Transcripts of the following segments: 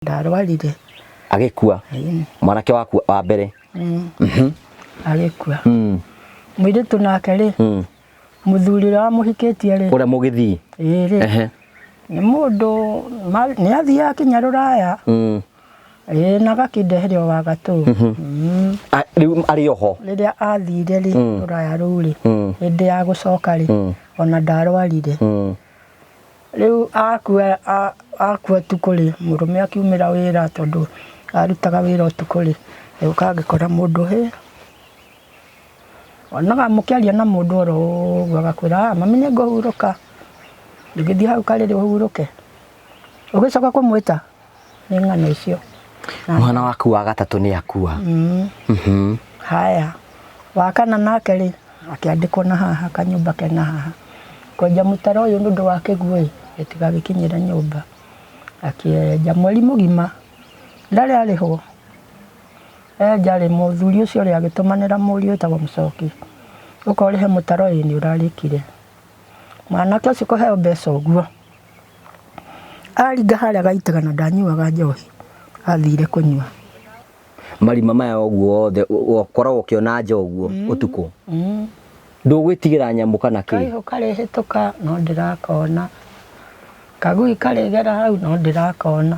Ndarwarire. Agĩkua. Ĩĩ. Mwanake waku wa mbere. Agĩkua. Mũirĩtu nake rĩ, mũthuri ũrĩa wamũhikĩtie rĩ, Ũrĩa mũgĩthii. Ĩĩ rĩ, nĩ mũndũ nĩ athiaga kinya rũraya. Ĩĩ na agakĩndehere o wagatũ. Rĩu arĩ oho. Rĩrĩa athire rĩ, rũraya rũu rĩ, hĩndĩ ya gũcoka rĩ, ona ndarwarire. Rĩu akua akua ũtukũ rĩ, mũrũme akiumĩra wĩra tondũ arutaga wĩra ũtukũ rĩ, agĩũka agĩkora mũndũ hĩ, onaga mũkĩaria na mũndũ oro ũguo agakwĩra ah mami nĩ ngũhurũka, ndũngĩthiĩ hau karĩrĩ ũhurũke, ũgĩcoka kũmwĩta nĩ ng'ano icio. Mwana waku wa gatatũ nĩ akua. Haya, wa kana nake rĩ, Akĩandĩkwo na haha kanyũmba kena haha. Kwenja mũtaro ũyũ nĩ ũndũ wa kĩguũ ĩ, gĩtigagĩkinyĩre nyũmba. Akĩenja mweri mũgima, ndarĩ arĩhwo. Enja rĩ, mũthuri ũcio rĩ, agĩtũmanĩra mũriũ wĩtagwo Mũcoki, ũka ũrĩhe mũtaro ĩ, nĩ ũrarĩkire. Mwanake ũcio kũheo mbeca ũguo, aringa harĩa gaitĩka na ndanyuaga njohi, athire kũnyua. Marima maya ũguo othe ũkoragwo ũkĩona nja ũguo ũtukũ. Ndũgwĩtigĩra nyamũ kana kĩ? Kaihũ karĩhĩtũka no ndĩrakona, kagui karĩgera hau no ndĩrakona.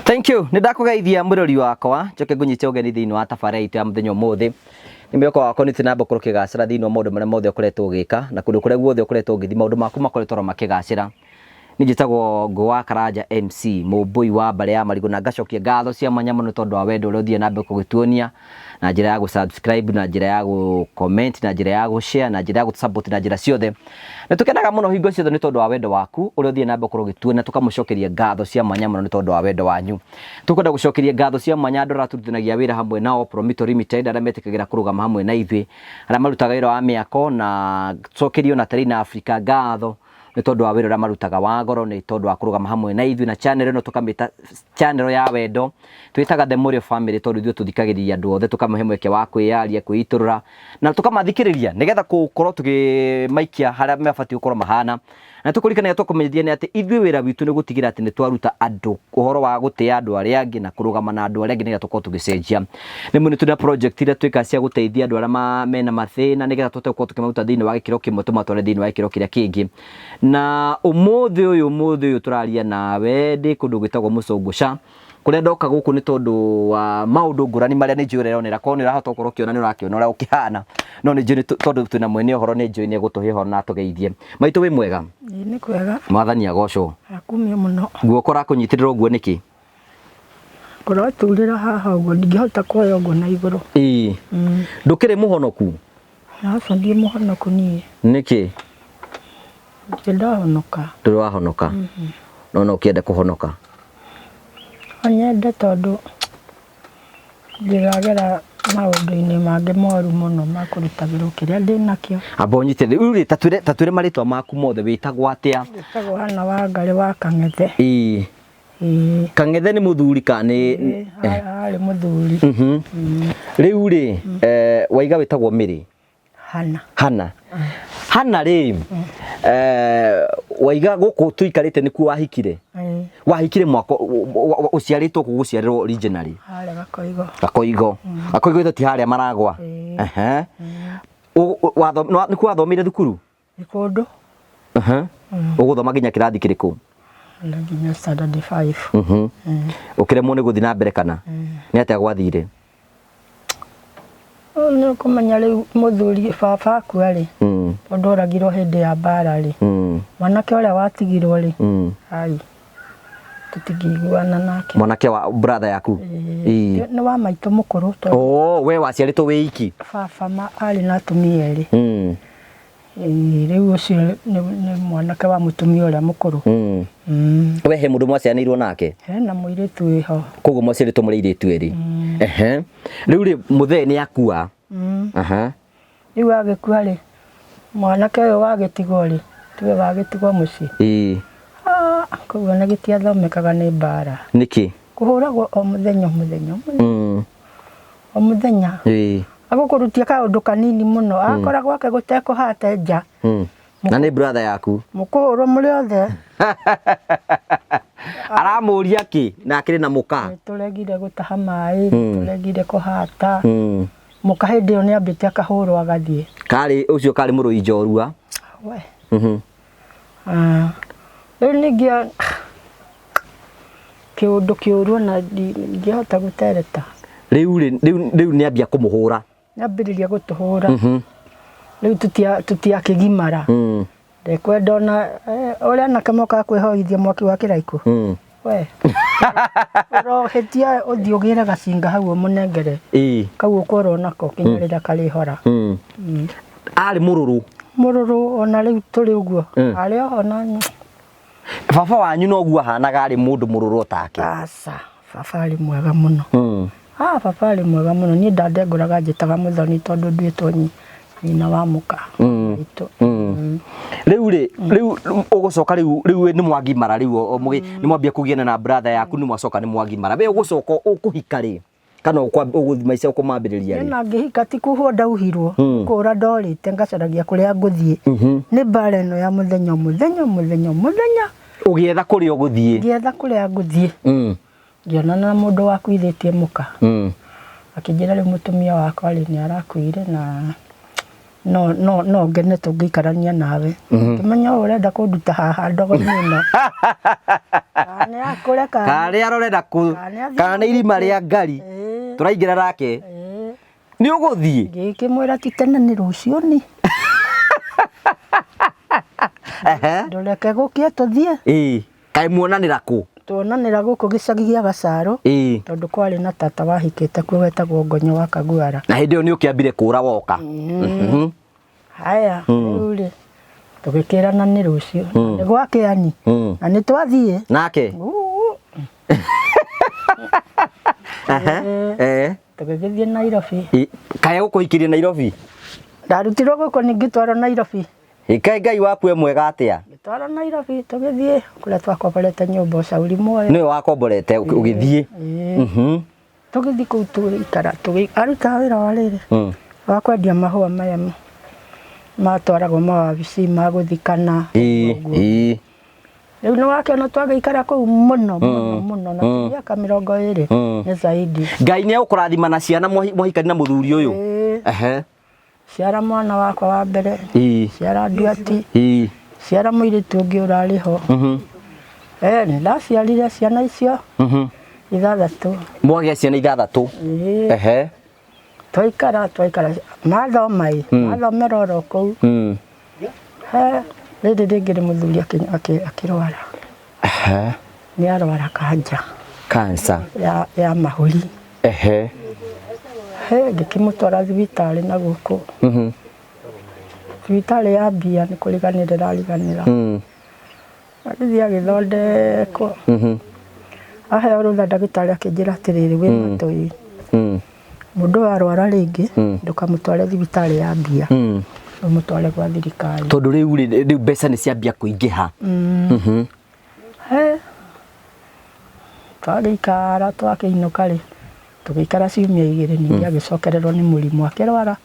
Thank you. Nĩ ndakũgeithia mũrori wakwa njoke ngũnyite ũgeni thĩinĩ wa tabarĩra itũ ya mũthenya ũmũthĩ. Nĩ mwĩhoko wakwa nĩ na mbere ũkĩgacĩra thĩinĩ wa maũndũ marĩa mothe ũkoretwo ũgĩka na kũndũ kũrĩa guothe ũkoretwo ũgĩthiĩ maũndũ maku makoretwo oro makĩgacĩra. Niĩ njĩtagwo Ngũ wa Karanja MC, mũmbũi wa mbarĩ ya marigũ na ngacokia ngatho cia mwanya mũno tondũ wa wendo ũrĩa ũthiaga na mbere gũgĩtuonia na njĩra ya gũ subscribe, na njĩra ya gũ comment, na njĩra ya gũ share, na njĩra ya gũ support na njĩra ciothe. Nĩ tũkenaga mũno hingo ciothe nĩ tondũ wa wendo waku ũrĩa ũthiaga na mbere gũkorwo ũgĩtuonia tũkamũcokeria ngatho cia mwanya mũno nĩ tondũ wa wendo wanyu. Tũkwenda gũcokeria ngatho cia mwanya andũ arĩa tũrutithanagia wĩra hamwe nao Promito Limited arĩa metĩkagĩra kũrũgama hamwe na ithuĩ, arĩa marutaga wĩra wa mĩako na cokerio na Terrain Africa ngatho nĩ tondũ wa wĩra ũrĩa marutaga wa goro, nĩ tondũ wa kũrũgama hamwe na ithuĩ na channel ĩno tũkamĩta channel ya wendo. Twĩtaga The Mũrĩo Family tondũ ithuĩ tũthikagĩrĩria andũ othe tũkamahe mweke wa kwĩyaria, kwĩitũrũra na tũkamathikĩrĩria nĩgetha gũkorwo tũkĩmaikia harĩa mabatiĩ gũkorwo mahana. Na tũkũririkanagia tũkũmenyithia nĩ atĩ ithuĩ wĩra witũ nĩ gũtigĩrĩra atĩ nĩ twaruta andũ ũhoro wa gũtĩa andũ arĩa angĩ na kũrũgama na andũ arĩa angĩ nĩgetha tũkorwo tũgĩcenjia. Rĩmwe nĩ tũrĩ na project iria twĩkaga cia gũteithia andũ arĩa mena mathĩna nĩgetha tũhote gũkorwo tũkĩmaruta thĩinĩ wa gĩkĩro kĩmwe tũmatware thĩinĩ wa gĩkĩro kĩrĩa kĩngĩ. Na ũmũthĩ ũyũ ũmũthĩ ũyũ tũraria nawe ndĩ kũndũ gwĩtagwo Mũcũngũca. Kũrĩa ndoka gũkũ nĩ tondũ wa maũndũ ngũrani marĩa nĩ njũĩ ũreronera. Korwo nĩ ũrahota gũkorwo ũkĩona nĩ ũrakĩona ũrĩa gũkĩhana. No nĩ njũĩ tondũ twĩna mwene ũhoro nĩ njũĩ nĩ egũtũhe ũhoro na atũgeithie. Maitũ wĩ mwega? Ĩĩ nĩ kwega. Mwathani agocwo. Akumio mũno. Guoko ũrakũnyitĩrĩra ũguo nĩkĩ? Kũraturĩra haha ũguo ndingĩhota kuoya ũguo na igũrũ. Ĩĩ. Ndũkĩrĩ mũhonoku? Aca ndirĩ mũhonoku niĩ. Nĩkĩ? Ndirĩ ndahonoka. Ndũrĩ wahonoka? No no ũkĩende kũhonoka? No nyende tondũ ndĩragera maũndũ-inĩ mangĩ moru mũno ma kũrutagĩrwo kĩrĩa ndĩnakĩo. Amba ũnyite rĩu rĩ, ta twĩre marĩtwa maku mothe wĩtagwo atĩa? Njĩtagwo Hannah Wangarĩ wa Kang'ethe. Ĩĩ. Ĩĩ. Kang'ethe nĩ mũthuri kana nĩ Ĩĩ, arĩ mũthuri. Rĩu rĩ, waiga wĩtagwo Mary? Hana. Hana. Hana rĩ, waiga gũkũ tũikarĩte nĩkuo wahikire? Ĩĩ. Wahikire mwaka ũciarĩtwo kũ gũciarĩrwo originally? Harĩa Gakoigo. Gakoigo. Gakoigo ĩto ti harĩa Maragwa? Ĩĩ. Ehe. Nĩkuo wathomeire thukuru? Nĩ kũndũ. Aha. Ũgũthoma nginya kĩrathi kĩrĩkũ? Na nginya standard 5. Ũkĩremwo nĩ gũthiĩ na mbere kana? Nĩ atĩa gwathire? Nĩ ũkũmenya rĩu mũthuri baba akua rĩ, tondũ oragirwo hĩndĩ ya mbara rĩ, mwanake ũrĩa watigirwo rĩ, ai tũtingĩiguana nake. Mwanake wa brother yaku? Ĩĩ. Nĩ wa maitũ mũkũrũ tondũ Oh, we waciarĩtwo wĩ iki? Baba arĩ na atumia erĩ. Ĩĩ, rĩu ũcio nĩ mwanake wa mũtumia ũrĩa mũkũrũ. We he mũndũ mwaciaranĩirwo nake? Hena mũirĩtu wĩho. Koguo mwaciarĩtwo mũrĩ airĩtu erĩ. Ehe. Rĩu rĩ, mũthee nĩ akua. Aha. Rĩu agĩkua rĩ, mwanake ũyũ wagĩtigwo rĩ, tiwe wagĩtigwo mũciĩ. Ĩĩ. Ah, koguo ona gĩtiathomekaga nĩ mbara. Nĩkĩ? Kũhũragwo o mũthenya o mũthenya o mũthenya. O mũthenya. Ĩĩ. Agũkũrutia kaũndũ kanini mũno. Akora gwake gũtekũhate nja. Na nĩ brother yaku. Mũkũhũrwo mũrĩ othe. Aramũria kĩ na akĩrĩ na mũka. Nĩ tũregire gũtaha maĩ, nĩ tũregire kũhata. Mũka hĩndĩ ĩyo nĩ ambĩte akahũrwo agathiĩ. Karĩ ũcio karĩ mũrũi njorua. We. Rĩu ningĩ kĩũndũ kĩũru ona ndingĩhota gũtereta. Rĩu rĩ rĩu nĩ ambia kũmũhũra. Nĩ ambĩrĩria gũtũhũra. Rĩu tũtiakĩgimara. Ndekwenda ona ũrĩa anake mokaga kwĩhoithia mwaki wa kĩraikũ. We. Ũrohĩtia ũthiĩ ũgĩre gacinga hau ũmũnengere. Kau ũkorwo nako kinya rĩrĩa karĩhora. Arĩ mũrũrũ. Mũrũrũ ona rĩu tũrĩ ũguo. Arĩ oho na Baba wanyu noguo ahanaga arĩ mũndũ mũrũrũ otake. Aca, baba arĩ mwega mũno. Baba arĩ mwega mũno. Niĩ ndandengũraga njĩtaga mũthoni tondũ nduĩtwo nyina wa mũka witũ. Rĩu rĩ, rĩu ũgũcoka rĩu rĩu nĩ mwagimara rĩu nĩ mwambia kũgiana na brother yaku nĩ mwacoka nĩ mwagimara. We ũgũcoka ũkũhika rĩ? Kana ũgũthiĩ maica ũkũmambĩrĩria rĩ? Na ngĩhika ti kuhwo ndauhirwo, kũra ndorĩte ngacaragia kũrĩa ngũthiĩ. Nĩ mbara ĩno ya mũthenya mũthenya mũthenya mũthenya. Ũgĩetha kũrĩa ũgũthiĩ. Ngĩetha kũrĩa ngũthiĩ. Ngĩonana na mũndũ wakuithĩtie mũka. Akĩnjĩra rĩu mũtumia wakwa rĩ nĩ arakuire na no no no ngene tũngĩikarania nawe. Ngĩmenya ũũ ũrenda kũnduta haha ndogo-inĩ ĩno. Kana nĩ akũreka. Kana nĩ arorenda kũ kana nĩ irima rĩa ngari tũraingĩra nake. Nĩ ũgũthiĩ? Ngĩkĩmwĩra ti tene nĩ rũciũ ni. Ndũreke gũkĩe tũthiĩ. Kaĩ muonanĩra kũ? Tuonanĩra gũkũ gĩcagi gĩa Gacarũ. Tondũ kwarĩ na tata wahikĩte kuo wetagwo Ngonyo wa Kaguara. Na hĩndĩ ĩyo nĩ ũkĩambire kũra woka. Haya, rĩu rĩ tũgĩkĩrana nĩ rũciũ. Nĩ gwakĩani. Na nĩ twathiĩ. Nake? Tũgĩgĩthiĩ Nairobi. Kaĩ gũkũhikirie Nairobi? Ndarutirwo gũkũ ningĩtwarwo Nairobi. Kaĩ Ngai waku e mwega atĩa? Ngĩtwarwo Nairobi tũgĩthiĩ kũrĩa twakomborete nyũmba ũcauri muoyo. Nĩwe wakomborete ũgĩthiĩ. Tũgĩthiĩ kũu tũgĩikara arutaga wĩra wa rĩrĩ wa kwendia mahũa maya matwaragwo mawabici ma gũthikana. Rĩu nĩ wakĩona twagĩikara kũu mũno mũno mũno na mĩaka 20 nĩ zaidi. Ngai nĩ egũkũrathima na ciana mwahikani na mũthuri ũyũ. Ciara mwana wakwa wa mbere, ciara Nduati, ciara mũirĩtu ũngĩ ũrarĩ ho. Nĩ ndaciarire ciana icio 6. Mwagĩa ciana 6. Twaikara twaikara mathoma ĩ, mathomera oro kũu. Rĩrĩ rĩngĩ nĩ mũthuri akĩrwara. Nĩ arwara kanja. Cancer. Ya mahũri. Ngĩkĩmũtwara thibitarĩ na gũkũ. Thibitarĩ ya mbia nĩ kũriganĩra ĩrariganĩra. Agĩthiĩ agĩthondekwo. Aheo rũtha ndagĩtarĩ akĩnjĩra atĩrĩrĩ wĩ matũ ĩ. Mũndũ ũyũ arwara rĩngĩ ndũkamũtware thibitarĩ ya mbia. Ũmũtware gwa thirikari. Tondũ rĩu rĩu mbeca nĩ ciambia kũingĩha. Twagĩikara twakĩinũka rĩ tũgĩikara ciumia 2 ningĩ agĩcokererwo nĩ mũrimũ akĩrwara.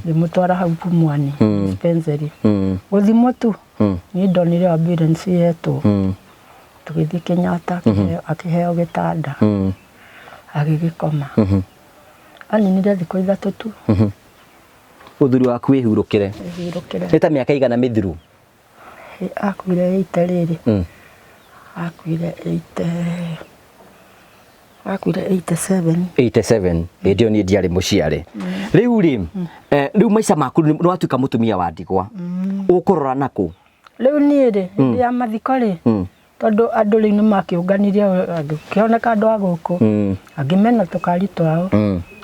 Ngĩmũtwara hau Pumwani dispensary. Gũthimwo tu niĩ ndonire ambulance yetwo. Tũgĩthiĩ Kenyatta akĩheo gĩtanda. Agĩgĩkoma. Aninire thikũ 3 tu. Ũthuri waku wĩhurũkĩre. Wĩhurũkĩre. Nĩ ta mĩaka igana mĩthiru? Akuire 80 rĩrĩ. Akuire 80. Akuire 87. 87. Hĩndĩ ĩyo niĩ ndiarĩ mũciare. Rĩu rĩ, rĩu maica maku nĩ watuĩka mũtumia wa ndigwa. Ũkũrora nakũ? Rĩu niĩ rĩ, hĩndĩ ya mathiko rĩ, tondũ andũ rĩu nĩ makĩũnganirie, kĩoneka andũ a gũkũ, angĩ mena tũkari twao,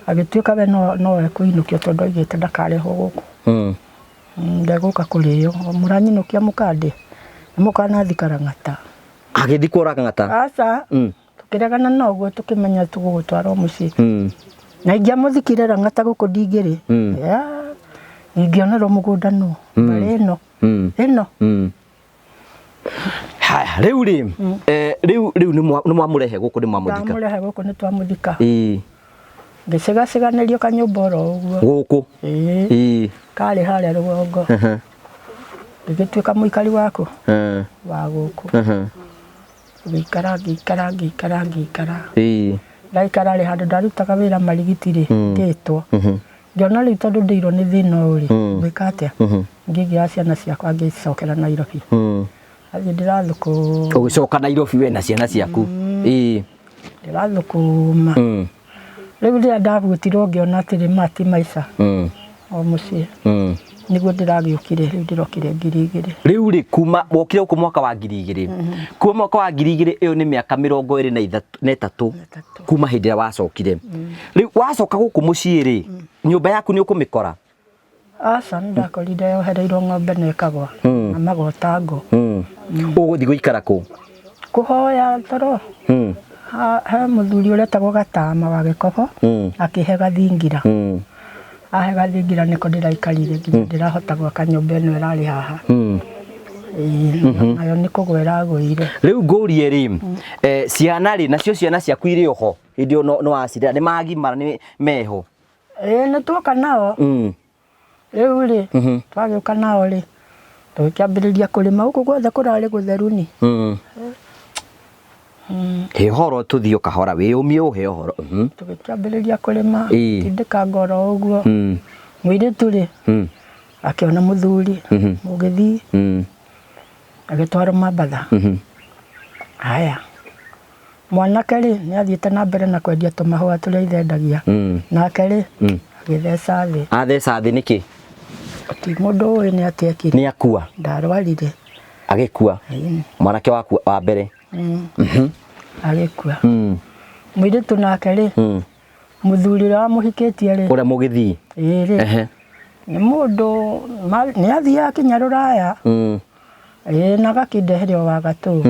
agĩtuĩka we no ekũinũkio tondũ aigĩte ndakarehwo gũkũ. Ndegũka kũrĩo, mũranyinũkia mũkandĩ, mũkanathika Lang'ata. Agĩthikwo Lang'ata? Aca. Tũkĩregana na ũguo tũkĩmenya tũgũgũtwarwo mũciĩ. Na ingĩamũthikire Lang'ata gũkũ ndingĩrĩ. Ingĩonerwo mũgũnda nũ, mbarĩ ĩno. Ĩno. Haya, rĩu rĩ, rĩu rĩu nĩ mwamũrehe gũkũ nĩ mwamũthika? Twamũrehe gũkũ nĩ twamũthika. Ngĩcigaciganĩrio kanyũmba oro ũguo. Gũkũ. Ĩĩ. Ĩĩ. Karĩ harĩa rũgongo. Ngĩgĩtuĩka mũikari waku wa gũkũ. Ngĩikara ngĩikara ngĩikara ngĩikara. Ĩĩ. Ndaikara rĩ, handũ ndarutaga wĩra marigiti rĩ, ngĩtwo. Ngĩona rĩu tondũ ndĩirwo nĩ thĩna ũyũ rĩ, ngwĩka atĩa? Ngĩgĩa ciana ciakwa ngĩcokera Nairobi. Athiĩ ndĩrathũkũma. Ũgĩcoka Nairobi we na ciana ciaku. Ĩĩ. Ndĩrathũkũma. Rĩu rĩrĩa ndabutirwo ngĩona atĩrĩ ma ti maica o mũciĩ. Nĩguo ndĩragĩũkire, rĩu ndĩrokire 2000. Rĩu rĩ, kuma wokire gũkũ mwaka wa 2000, kuma mwaka wa 2000 ĩyo nĩ mĩaka 23 kuma hĩndĩ ĩrĩa wacokire. Rĩu wacoka gũkũ mũciĩ rĩ, nyũmba yaku nĩ ũkũmĩkora? Aca, nĩ ndakorire yohereirwo ng'ombe na ĩkagwa na magota ngũ. Ũgũthiĩ gũikara kũ? Kũhoya toro. He mũthuri ũretagwo Gatama wa Gĩkobo, akĩhe gathingira. Ahe gathingira nĩko ndĩraikarire nginya ndĩrahota gwaka nyũmba ĩno ĩrarĩ haha. Ĩĩ, nayo nĩ kũgwa ĩragũire. Rĩu ngũrie rĩ, ciana rĩ, nacio ciana ciaku irĩ oho hĩndĩ ĩyo no wacirera, nĩ magimara, nĩ meho? Ĩĩ, nĩ tuoka nao. Rĩu rĩ, twagĩũka nao rĩ, tũgĩkĩambĩrĩria kũrĩma gũkũ guothe kũrarĩ gũtheru ni. He ũhoro tũthiĩ o kahora, wĩyũmie ũhe ũhoro. Tũgĩkĩambĩrĩria kũrĩma, tindĩka ngoro ũguo. Mũirĩtu rĩ, akĩona mũthuri, mũgĩthiĩ, agĩtwarwo Mambatha. Haya. Mwanake rĩ, nĩ athiĩte na mbere na kwendia tũmahũa tũrĩa ithe endagia. Nake rĩ, agĩtheca thĩ. Atheca thĩ nĩkĩ? Ti mũndũ ũĩ nĩ atĩa ekire. Nĩ akua? Ndarwarire. Agĩkua? Mwanake waku wa mbere? Agĩkua. Mũirĩtu nake rĩ, mũthuri ũrĩa wamũhikĩtie rĩ, Ũrĩa mũgĩthiĩ? Ĩĩ rĩ. Nĩ mũndũ, nĩ athiaga kinya rũraya. Ĩĩ, na agakĩndehere o wa gatũ.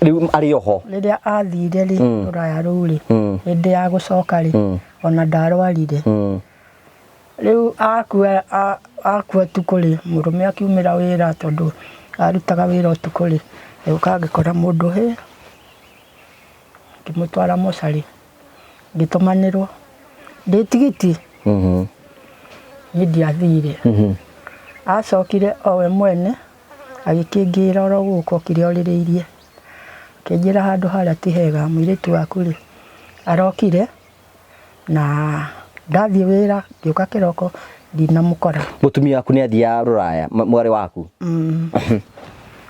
Rĩu arĩ oho? Rĩrĩa athire rĩ, rũraya rũu rĩ, hĩndĩ ya gũcoka rĩ, ona ndarwarire. Rĩu akua ũtukũ rĩ, mũrũme akiumĩra wĩra tondũ arutaga wĩra ũtukũ rĩ, agĩũka agĩkora mũndũ hĩ, ngĩmũtwara mocarĩ, ngĩtũmanĩrwo ndĩ tigiti. Niĩ ndiathire. Acokire o we mwene agĩkĩngĩra oro gũkũ okire orĩrĩirie. Akĩnjĩra handũ harĩa ti hega, mũirĩtu waku rĩ, arokire na ndathiĩ wĩra ngĩũka kĩroko ndinamũkora. Mũtumia waku nĩ athiaga rũraya, mwarĩ waku?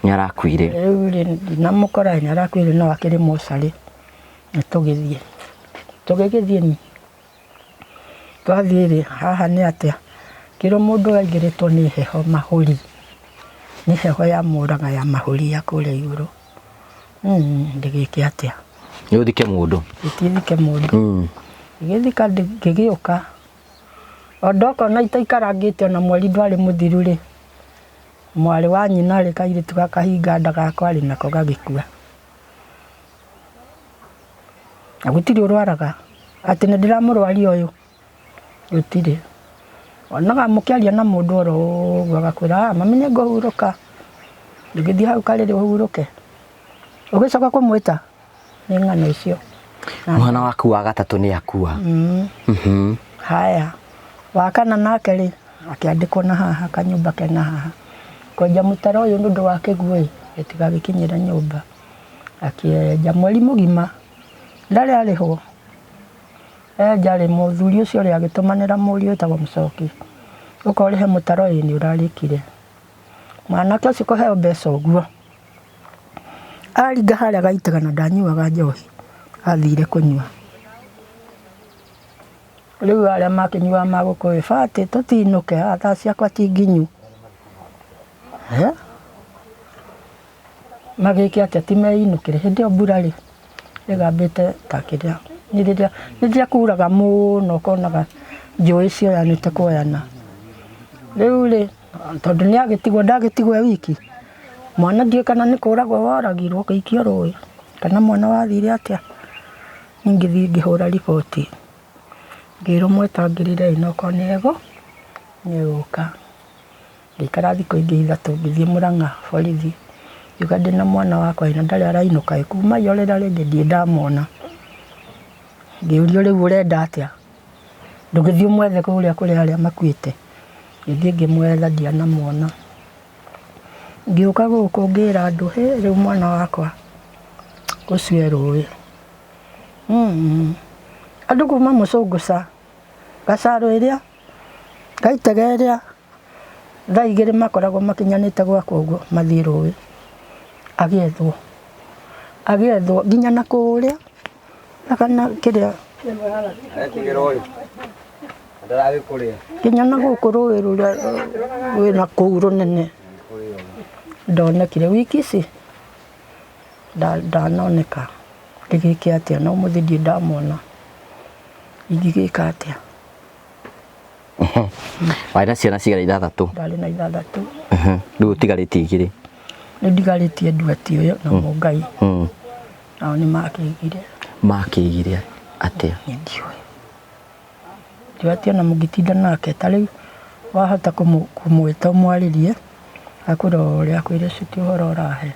Nĩ arakuire. Rĩu rĩ, ndinamũkora, nĩ arakuire no akĩrĩ mocarĩ. Nĩ tũgĩthiĩ. Tũgĩgĩthiĩ ni. Twathiĩ rĩ, haha nĩ atĩa? Kĩrwo mũndũ aingĩrĩtwo nĩ heho mahũri. Nĩ heho ya mũraga ya mahũri ya kũrĩa igũrũ. Ndĩgĩke atĩa? Nĩ ũthike mũndũ? Ndithike mũndũ. Ngĩgĩthika ngĩgĩũka. O ndoka ona itaikarangĩte ona mweri ndwarĩ mũthiru rĩ, mwarĩ wa nyina rĩ, kairĩtu gakahinga nda gakwa rĩ, nako gagĩkua. Na gũtirĩ ũrwaraga atĩ nĩ ndĩramũrwaria ũyũ, gũtirĩ. Wonaga mũkĩaria na mũndũ oro ũguo agakwĩra, ah, mami nĩ ngũhurũka. Ndũngĩthiĩ hau karĩrĩ ũhurũke. Ũgĩcoka kũmwĩta nĩ ng'ano icio. Mwana waku wa gatatũ nĩ akua. Haya, wa kana nake rĩ, akĩandĩkwo na haha kanyũmba kena haha. Kwenja mũtaro ũyũ nĩ ũndũ wa kĩguũ ĩ, gĩtigagĩkinyĩre nyũmba. Akĩenja mweri mũgima, ndarĩ arĩhwo. Enja rĩ, mũthuri ũcio rĩ, agĩtũmanĩra mũriũ wĩtagwo Mũcoki, ũka ũrĩhe mũtaro ĩ nĩ ũrarĩkire. Mwanake ũcio kũheo mbeca ũguo, aringa harĩa gaitĩka na ndanyuaga njohi, athire kũnyua. Rĩu arĩa makĩnyuaga magũkũ ĩ, bati tũtinũke, thaa ciakwa ti nginyu. Magĩke atĩa ti meinũkĩre, hĩndĩ ĩyo mbura rĩ, ĩgambĩte ta kĩrĩa, nĩ rĩrĩa kuraga mũno ũkonaga njũĩ cioyanĩte kuoyana. Rĩu rĩ, tondũ nĩ agĩtigwo ndagĩtigwo e wiki, mwana ndiũĩ kana nĩ kũragwo woragirwo ũgĩikio rũĩ, kana mwana wathire atĩa, niĩ ngĩthiĩ ngĩhũra riboti, ngĩrwo mwetangĩrĩre ĩ okorwo nĩ egũka. Ngĩikara thikũ ingĩ ithatũ ngĩthiĩ Mũrang'a borithi, ngiuga ndĩna mwana wakwa ĩ na ndarĩ arainũka ĩ, kuma iyo rĩrĩa rĩngĩ ndirĩ ndamwona. Ngĩũrio rĩu ũrenda atĩa? Ndũgĩthiĩ ũmwethe kũrĩa kũrĩ arĩa makuĩte. Ngĩthiĩ ngĩmwetha ndianamuona. Ngĩũka gũkũ ngĩra andũ, hĩ rĩu mwana wakwa ũcio e rũĩ. Andũ kuma Mũcũngũca, Gacarũ ĩrĩa, Gaitega ĩrĩa, thaa igĩrĩ makoragwo makinyanĩte gwakwa ũguo mathiĩ rũĩ, agĩethwo, agĩethwo nginya na kũrĩa kana kĩrĩa nginya na gũkũ rũĩ rũrĩa rwĩna kũu rũnene ndonekire. Wiki ici ndanoneka ngĩgĩke atĩa na ũmũthĩ ndirĩ ndamwona ingĩgĩka atĩa? Warĩ na ciana cigana ithathatũ? Ndarĩ na ithathatũ. Rĩu ũtigarĩtie igĩrĩ? Nĩ ndigarĩtie Nduati ũyũ na Mũngai. Nao nĩ makĩigire. Makĩigire atĩa? Niĩ ndiũĩ. Nduati ona mũngĩtinda nake ta rĩu wahota kũmwĩta ũmwarĩrie akũrore akwĩre ũcio ti ũhoro ũrahe.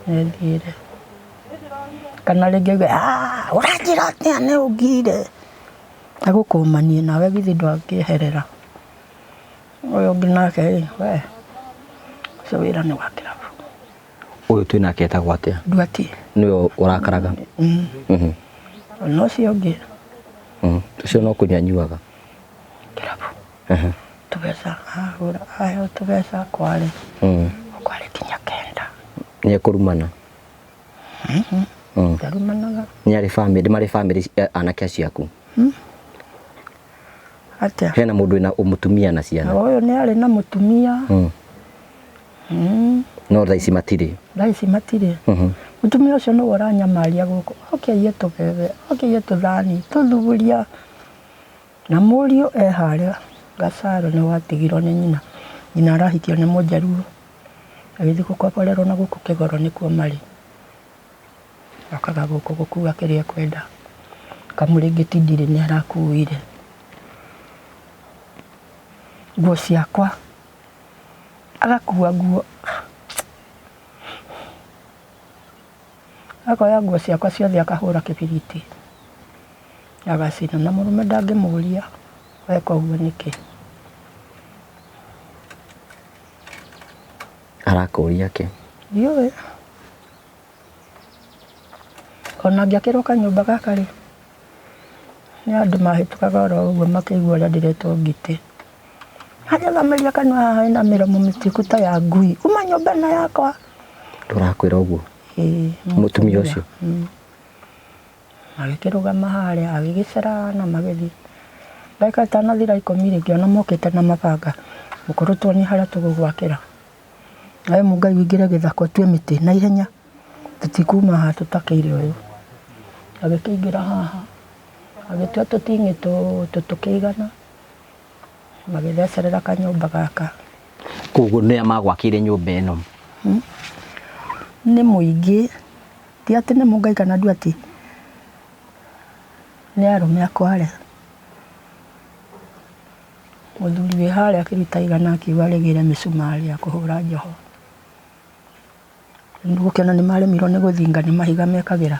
Ethiĩre. Kana rĩngĩ auge ũranjĩra atĩa nĩ ũngire. Agũkũmanie nawe githĩ ndwakĩeherera. Ũyũ ũngĩ nake ĩ we ũcio wĩra nĩ wa kĩrabu. Ũyũ twĩ nake etagwo atĩa? Nduati. Nĩwe ũrakaraga? Ona ũcio ũngĩ. Ũcio no kũnyua anyuaga? Kĩrabu. Tũbeca ahũra aheo tũbeca kware. Kware kinya kenda. Nĩ ekũrumana? Ndarumanaga. Nĩ arĩ bamĩrĩ, marĩ bamĩrĩ anake acio aku? Atĩa? Hena mũndũ wĩna mũtumia na ciana? Ũyũ nĩ arĩ na mũtumia. No thaa ici matirĩ? Thaa ici matirĩ. Mũtumia ũcio nĩwe ũranyamaria gũkũ, oke aiye tũbebe, oke aiye tũthani, tũthuburia. Na mũriũ e harĩa Gacarũ nĩ watigirwo nĩ nyina. Nyina arahikio nĩ mũnjaruo. Agĩthiĩ gũkomborerwo na gũkũ Kĩgoro nĩkuo marĩ. Okaga gũkũ gũkua kĩrĩa ekwenda. Kamũrĩngĩti ndirĩ nĩ arakuire. Nguo ciakwa, agakua nguo, akoya nguo ciakwa ciothe akahũra kĩbiriti, agacina na mũrũme ndangĩmũria weka ũguo nĩkĩ. Arakũria kĩ? Ndiũĩ. Ona ngĩakĩrwo kanyũmba gaka rĩ, nĩ andũ mahĩtũkaga oro ũguo makĩigua ũrĩa ndĩretwo ngitĩ. Anjathamĩria kanua haha ĩna mĩromo mĩtuĩku ta ya ngui, uma nyũmba ĩno yakwa. Ũrakwĩra ũguo? Ĩĩ. Mũtumia ũcio? Magĩkĩrũgama harĩa, agĩgĩcera na magĩthiĩ. Ndagĩka itanathira ikũmi rĩ, ngĩona mokĩte na mabanga, mũkũrũ tuonie harĩa tũgũgwakĩra. Nawe Mũngai ũingĩre gĩthaka ũtue mĩtĩ na ihenya, tũtikuma haha tũtakĩire ũyũ. Agĩkĩingĩra haha, agĩtua tũting'ĩ tũtũ tũkĩigana, magĩthecerera kanyũmba gaka. Koguo nĩa magwakĩire nyũmba ĩno? Nĩ mũingĩ, ti atĩ nĩ Mũngai kana Nduati, nĩ arũme a Kwale. Mũthuri wĩ harĩa akĩruta igana akiuga arĩgĩre mĩcumarĩ ya kũhũra njoho. Rĩu gũkĩona nĩ maremirwo nĩ gũthinga nĩ mahiga mekagĩra.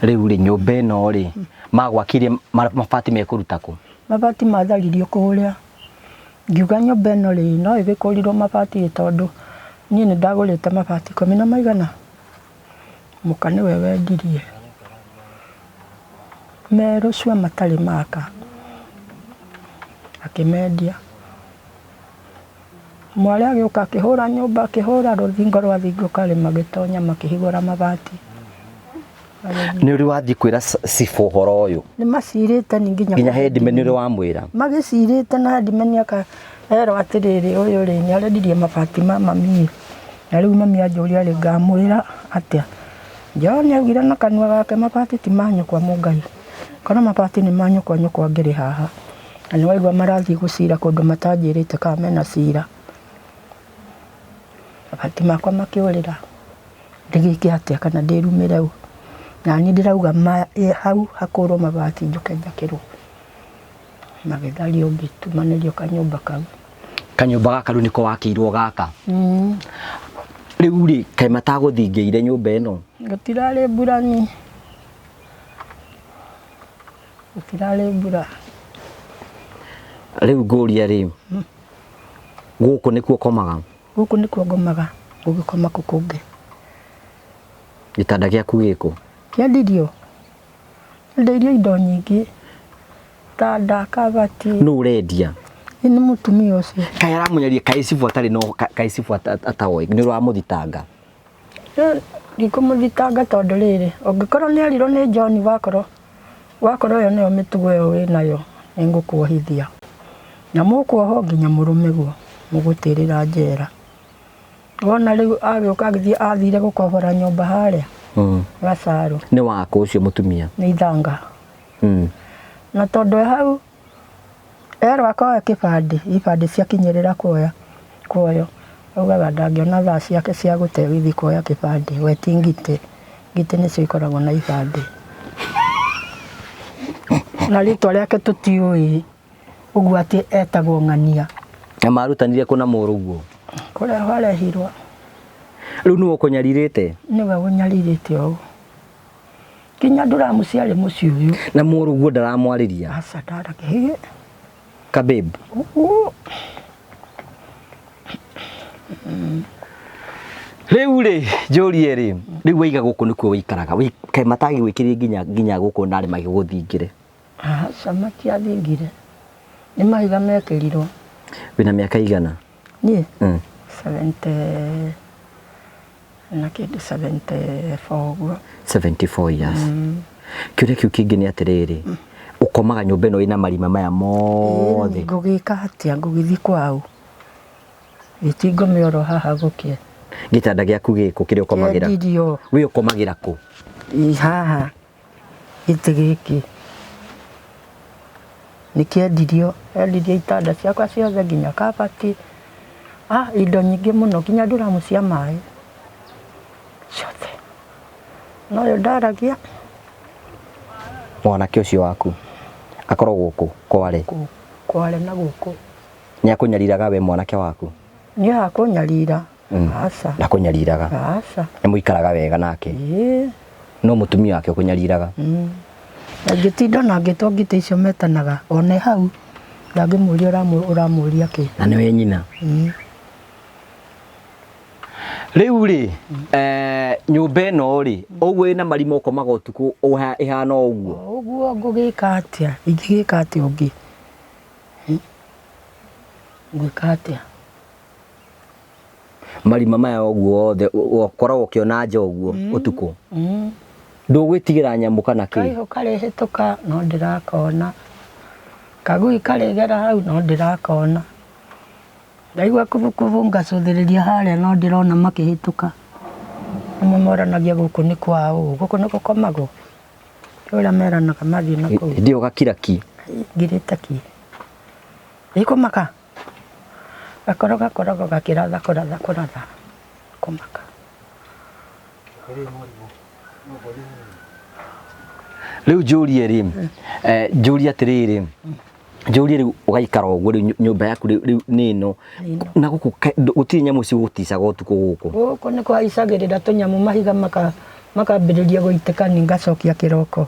Rĩu rĩ nyũmba ĩno rĩ magwakire mabati mekũruta kũ? Mabati matharirio kũrĩa. Ngiuga nyũmba ĩno rĩ no ĩgĩkũrirwo mabati ĩ tondũ niĩ nĩ ndagũrĩte mabati ikũmi na maigana. Mũka nĩwe wendirie. Merũ cua matarĩ maka. Akĩmendia. Mwarĩ agĩũka akĩhũra nyũmba akĩhũra rũthingo rwathingũka rĩ magĩtonya makĩhingũra mabati. Nĩ ũrĩ wathiĩ kwĩra cibũ ũhoro ũyũ? Nĩ macirĩte nĩ nginya Nginya headman nĩ ũrĩ wamwĩra? Magĩcirĩte na headman erwo atĩrĩrĩ ũyũ rĩ nĩ arendirie mabati ma mami ĩ. Na rĩu mami anjũria rĩ ngamwĩra atĩa? John augire na kanua gake mabati ti ma nyũkwa Mũngai. Korwo mabati nĩ ma nyũkwa nyũkwa angĩrĩ haha. Na nĩ waigua marathiĩ gũcira kũndũ matanjĩrĩte kana mena cira. Mabati makwa makĩũrĩra ndĩgĩke atĩa kana ndĩrumĩre ũ. Naniĩ ndĩrauga hau hakũrwo mabati njũke njakĩrwo. Magĩthario ngĩtumanĩrio kanyũmba kau. Kanyũmba gaka rĩu nĩko wakĩirwo gaka? Rĩu rĩ kaĩ matagũthingĩire nyũmba ĩno? Gũtirarĩ mburani. Gũtirarĩ mbura. Rĩu ngũria rĩ, gũkũ nĩkuo ũkomaga? Gũkũ nĩkuo ngomaga, ngũgĩkoma kũ kũngĩ? Gĩtanda gĩaku gĩkũ? Kĩendirio? Endeirio indo nyingĩ, itanda, kabati. Nũ ũrendia? Ĩ nĩ mũtumia ũcio. Kaĩ aramũnyaria, kaĩ cibũ atarĩ no, kaĩ cibũ atoĩ, nĩ ũramũthitanga? Ndikũmũthitanga tondũ rĩrĩ, ũngĩkorwo nĩ erirwo nĩ John wakorwo wakorwo ĩyo nĩyo mĩtugo ĩyo wĩnayo, nĩ ngũkuohithia. Na mũkuohwo nginya mũrũmĩrwo, mũgũtĩrĩra njera. Wona rĩu agĩũka agĩthiĩ athire gũkobora nyũmba harĩa Gacarũ. Nĩ wakũ ũcio mũtumia? Nĩ Ithanga. Na tondũ e hau Erwo akoe kĩbandĩ, ibandĩ ciakinyĩrĩra kuoya kuoywo, augaga ndangĩona thaa ciake cia gũte gũthiĩ kuoya kĩbandĩ, we ti ngitĩ, ngitĩ nĩcio ikoragwo na ibandĩ. Na rĩtwa rĩake tũtiũĩ ũguo atĩ etagwo ng'ania. Na marutanire kũ na mũrũguo? Kũrehwo arehirwo. Rĩu nĩwe ũkũnyarirĩte? Nĩwe ũnyarirĩte ũũ. Nginya nduramu ciarĩ mũciĩ ũyũ. Na mũrũguo ndaramwarĩria? Aca ndaragia. Ka babe. Rĩu rĩ, njũrie rĩ, rĩu waiga gũkũ nĩkuo wĩikaraga, kaĩ matagĩgwĩkĩrire nginya nginya gũkũ narĩ magĩgũthingĩre? Aca matiathingire, nĩ mahiga mekĩrirwo. Wĩna mĩaka igana? Niĩ? 70 na kĩndũ 74 ũguo. 74 years. Kĩũria kĩu kĩngĩ nĩ atĩrĩrĩ, ũkomaga nyũmba ĩno ĩna marima maya mothe? Ngũgĩka atĩa ngũgĩthiĩ kwaũ? Gĩtingome oro haha gũkĩe. Gĩtanda gĩaku gĩkũ kĩrĩa ũkomagĩra? Kĩendirio. We ũkomagĩra kũ? Ĩ haha gĩtĩ gĩkĩ nĩ kĩendirio, endirie itanda ciakwa ciothe nginya kabati, ah indo nyingĩ mũno nginya nduramu cia maĩ ciothe. Na ũyũ ndaragia. Mwanake ũcio waku akoragwo gũkũ Kware? Kware na gũkũ. Nĩ akũnyariraga we mwanake waku? Niĩ akũnyarira Aca. Ndakũnyariraga? Aca. Nĩ mũikaraga wega nake? Ĩĩ. No mũtumia wake ũkũnyariraga? Mm. Na ngĩtinda na ngĩtwo ngitĩ icio metanaga one hau ndangĩmũria ũramũria kĩ. Na nĩwe nyina? Mm. Rĩu rĩ, nyũmba ĩno rĩ, ũguo ĩna marima ũkomaga ũtukũ ĩhana o ũguo? Ũguo ngũgĩka atĩa? Ingĩgĩka atĩa ũngĩ? Ngwĩka atĩa? Marima maya ũguo othe ũkoragwo ũkĩona nja ũguo ũtukũ? Ndũgwĩtigĩra nyamũ kana kĩ? Kaihũ karĩhĩtũka no ndĩrakona. Kagui karĩgera hau no ndĩrakona. Ndaigua kubukubu ngacũthĩrĩria harĩa no ndĩrona makĩhĩtũka. Amwe moranagia gũkũ nĩ kwa ũ, gũkũ nĩ gũkomagwo? Ũrĩa meranaga mathiĩ na kũu. Hĩndĩ ĩyo ũgakira ki? Ngirĩte ki. Ĩkũmaka? Gakoro gakoragwo gakĩratha kũratha kũratha. Kũmaka. Rĩu njũrie rĩ, njũrie atĩrĩrĩ, njũrie rĩu ũgaikara ũguo rĩu nyũmba yaku rĩu rĩu nĩ ĩno na gũkũ gũtirĩ nyamũ cigũticaga ũtukũ gũkũ? Gũkũ nĩ kũhaicagĩrĩra tũnyamũ mahiga makambĩrĩria gũitĩka ni ngacokia kĩroko.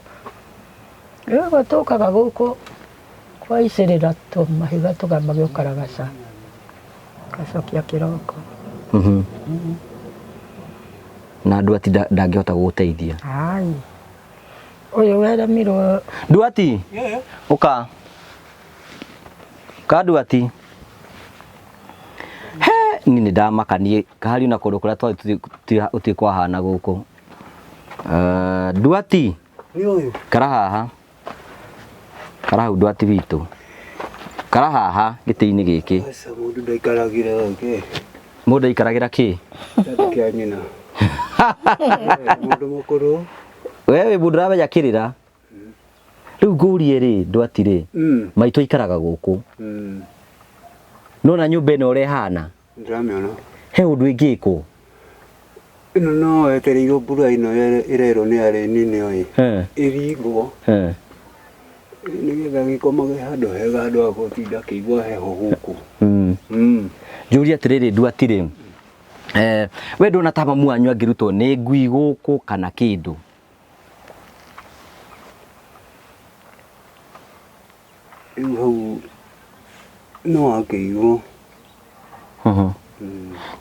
Rĩu tũkaga gũkũ Kwaicĩrĩra tũmahiga tũkamba gũkaragaca, ngacokia kĩroko. Na Nduati ndangĩhota gũgũteithia? Ai, ũyũ weremirwo. Nduati, ũka. Ũka Nduati. He, niĩ nĩ ndamaka niĩ kahari na kũndũ kũrĩa twarĩ gũtirĩ kwahana gũkũ. Nduati, kara haha. Kara hau ndwati witũ. Kara haha gĩtĩ-inĩ gĩkĩ. Aca mũndũ ndaikaragĩra kĩ? Mũndũ aikaragĩra kĩ? Gĩtanda kĩa nyina. Mũndũ mũkũrũ. We wĩ mũndũ ũramenya kĩrĩra. Rĩu ngũrie rĩ, ndwati rĩ, maitũ aikaraga gũkũ. Nĩwona nyũmba ĩno ũrĩa ĩhana? Ndĩramĩona. He ũndũ ĩngĩkwo? Ĩno no yetereirwo mbura ĩno ĩrerwo nĩ arĩmi nĩyo ĩ ĩringwo nĩgetha gĩkomage handũ hega handũ ha gũtinda akĩigua heho gũkũ. Njũrie atĩrĩrĩ Nduati rĩ, we ndũrona ta mamu wanyu angĩrutwo nĩ ngui gũkũ kana kĩndũ? Rĩu hau no akĩirwo.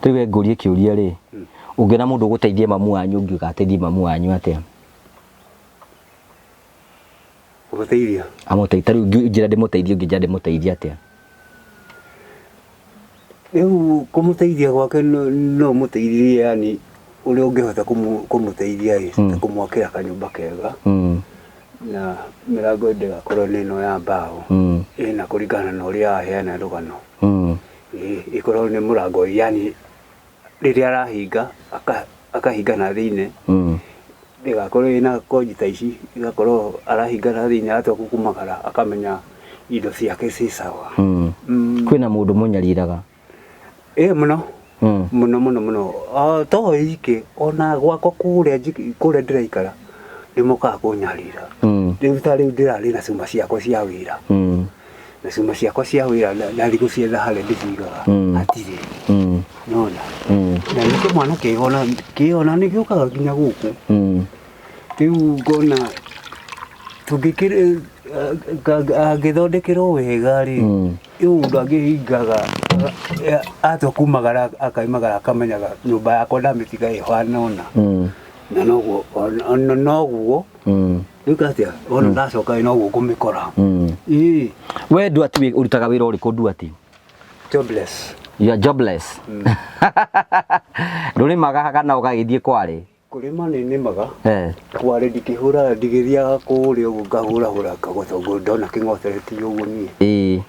Rĩu we ngũrie kĩũria rĩ, ũngĩona mũndũ ũgũteithia mamu wanyu ũngiuga ateithie mamu wanyu atĩa? Kũmũteithia? Amũteithie, ta rĩu njĩra ndĩmũteithie ũngĩnjĩra ndĩmũteithie atĩa? Rĩu kũmũteithia gwake no ũmũteithie yani ũrĩa ũngĩhota kũmũteithia ĩ, ta kũmwakĩra kanyũmba kega na mĩrango ndĩgakorwo nĩ ĩno ya mbaũ, ĩna kũringana na ũrĩa aheana rũgano. Ĩkorwo nĩ mũrango yani rĩrĩa arahinga akahinga na thĩinĩ, ndĩgakorwo ĩna konji ta ici, ĩgakorwo arahinga na thĩinĩ atua kumagara akamenya indo ciake ciĩ sawa. Kwĩna mũndũ mũnyariraga? Ĩ mũno. Mũno mũno mũno. To iki ona gwakwa kũrĩa kũrĩa ndĩraikara nĩ mokaga kũnyarira. Rĩu ta rĩu ndĩrarĩ na cuma ciakwa cia wĩra. Na cuma ciakwa cia wĩra ndathiĩ gũcietha harĩa ndĩcigaga hatirĩ. Nĩwona? Na nĩ kĩmwana kĩona kĩona nĩ gĩũkaga nginya gũkũ. Rĩu ngona tũngĩkĩrĩ angĩthondekerwo wega rĩ, rĩu ũndũ angĩhingaga atua kumagara akaimagara akamenyaga nyũmba yakwa ndamĩtiga ĩhana ũna. Na noguo ona noguo rĩu atĩa ona ndacoka ĩ noguo ngũmĩkora. Ĩĩ. We Nduati ũrutaga wĩra ũrĩkũ Nduati? Jobless. You are jobless. Ndũrĩmaga kana ũgagĩthiĩ kware? Kũrĩma nĩ nĩmaga. Kware ndikĩhũraga ndigĩthiaga kũrĩa ũguo ngahũrahũra ngagũta ndona kĩng'otereti ũguo niĩ. Ĩĩ.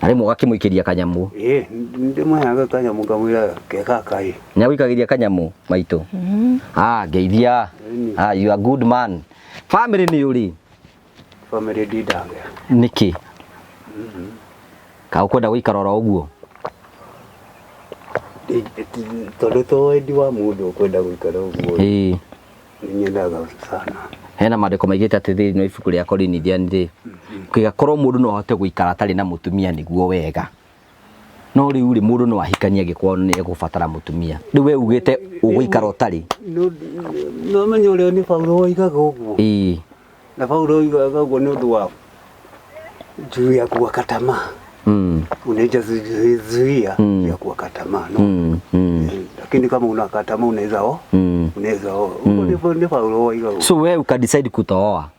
Na rĩmwe ũgakĩmũikĩria kanyamũ. Ĩĩ, ndĩmũheaga kanyamũ ngamwĩra ke gaka ĩ. Nĩagũikagĩria kanyamũ maitũ? Ah, ngeithia. Ah, you are good man. Family nĩ ũrĩ? Family ndindagĩa. Nĩkĩ? Ka ũkwenda gũikara oro ũguo? Tondũ to wendi wa mũndũ kwenda gũikara ũguo. Ĩĩ. Nĩnyendaga sana. Hena maandĩko maigĩte atĩ thĩinĩ wa ibuku rĩa Korinithian rĩ, kĩgakorwo mũndũ no ahote gũikara atarĩ na mũtumia nĩguo wega. No rĩu rĩ, mũndũ no ahikanie angĩkorwo nĩ egũbatara mũtumia. Rĩu we ugĩte ũgũikara ũtarĩ. No menye ũrĩa nĩ Paulo oigaga ũguo. Ĩĩ. Na Paulo oigaga ũguo nĩ ũndũ wa juu ya kuwaka tamaa. Unaweza zuia ya kuwaka tamaa no. Lakini kama unakata tamaa unaweza oa. Unaweza oa. Huko ndivyo ndio Paulo oigaga ũguo. So we uka decide kutooa?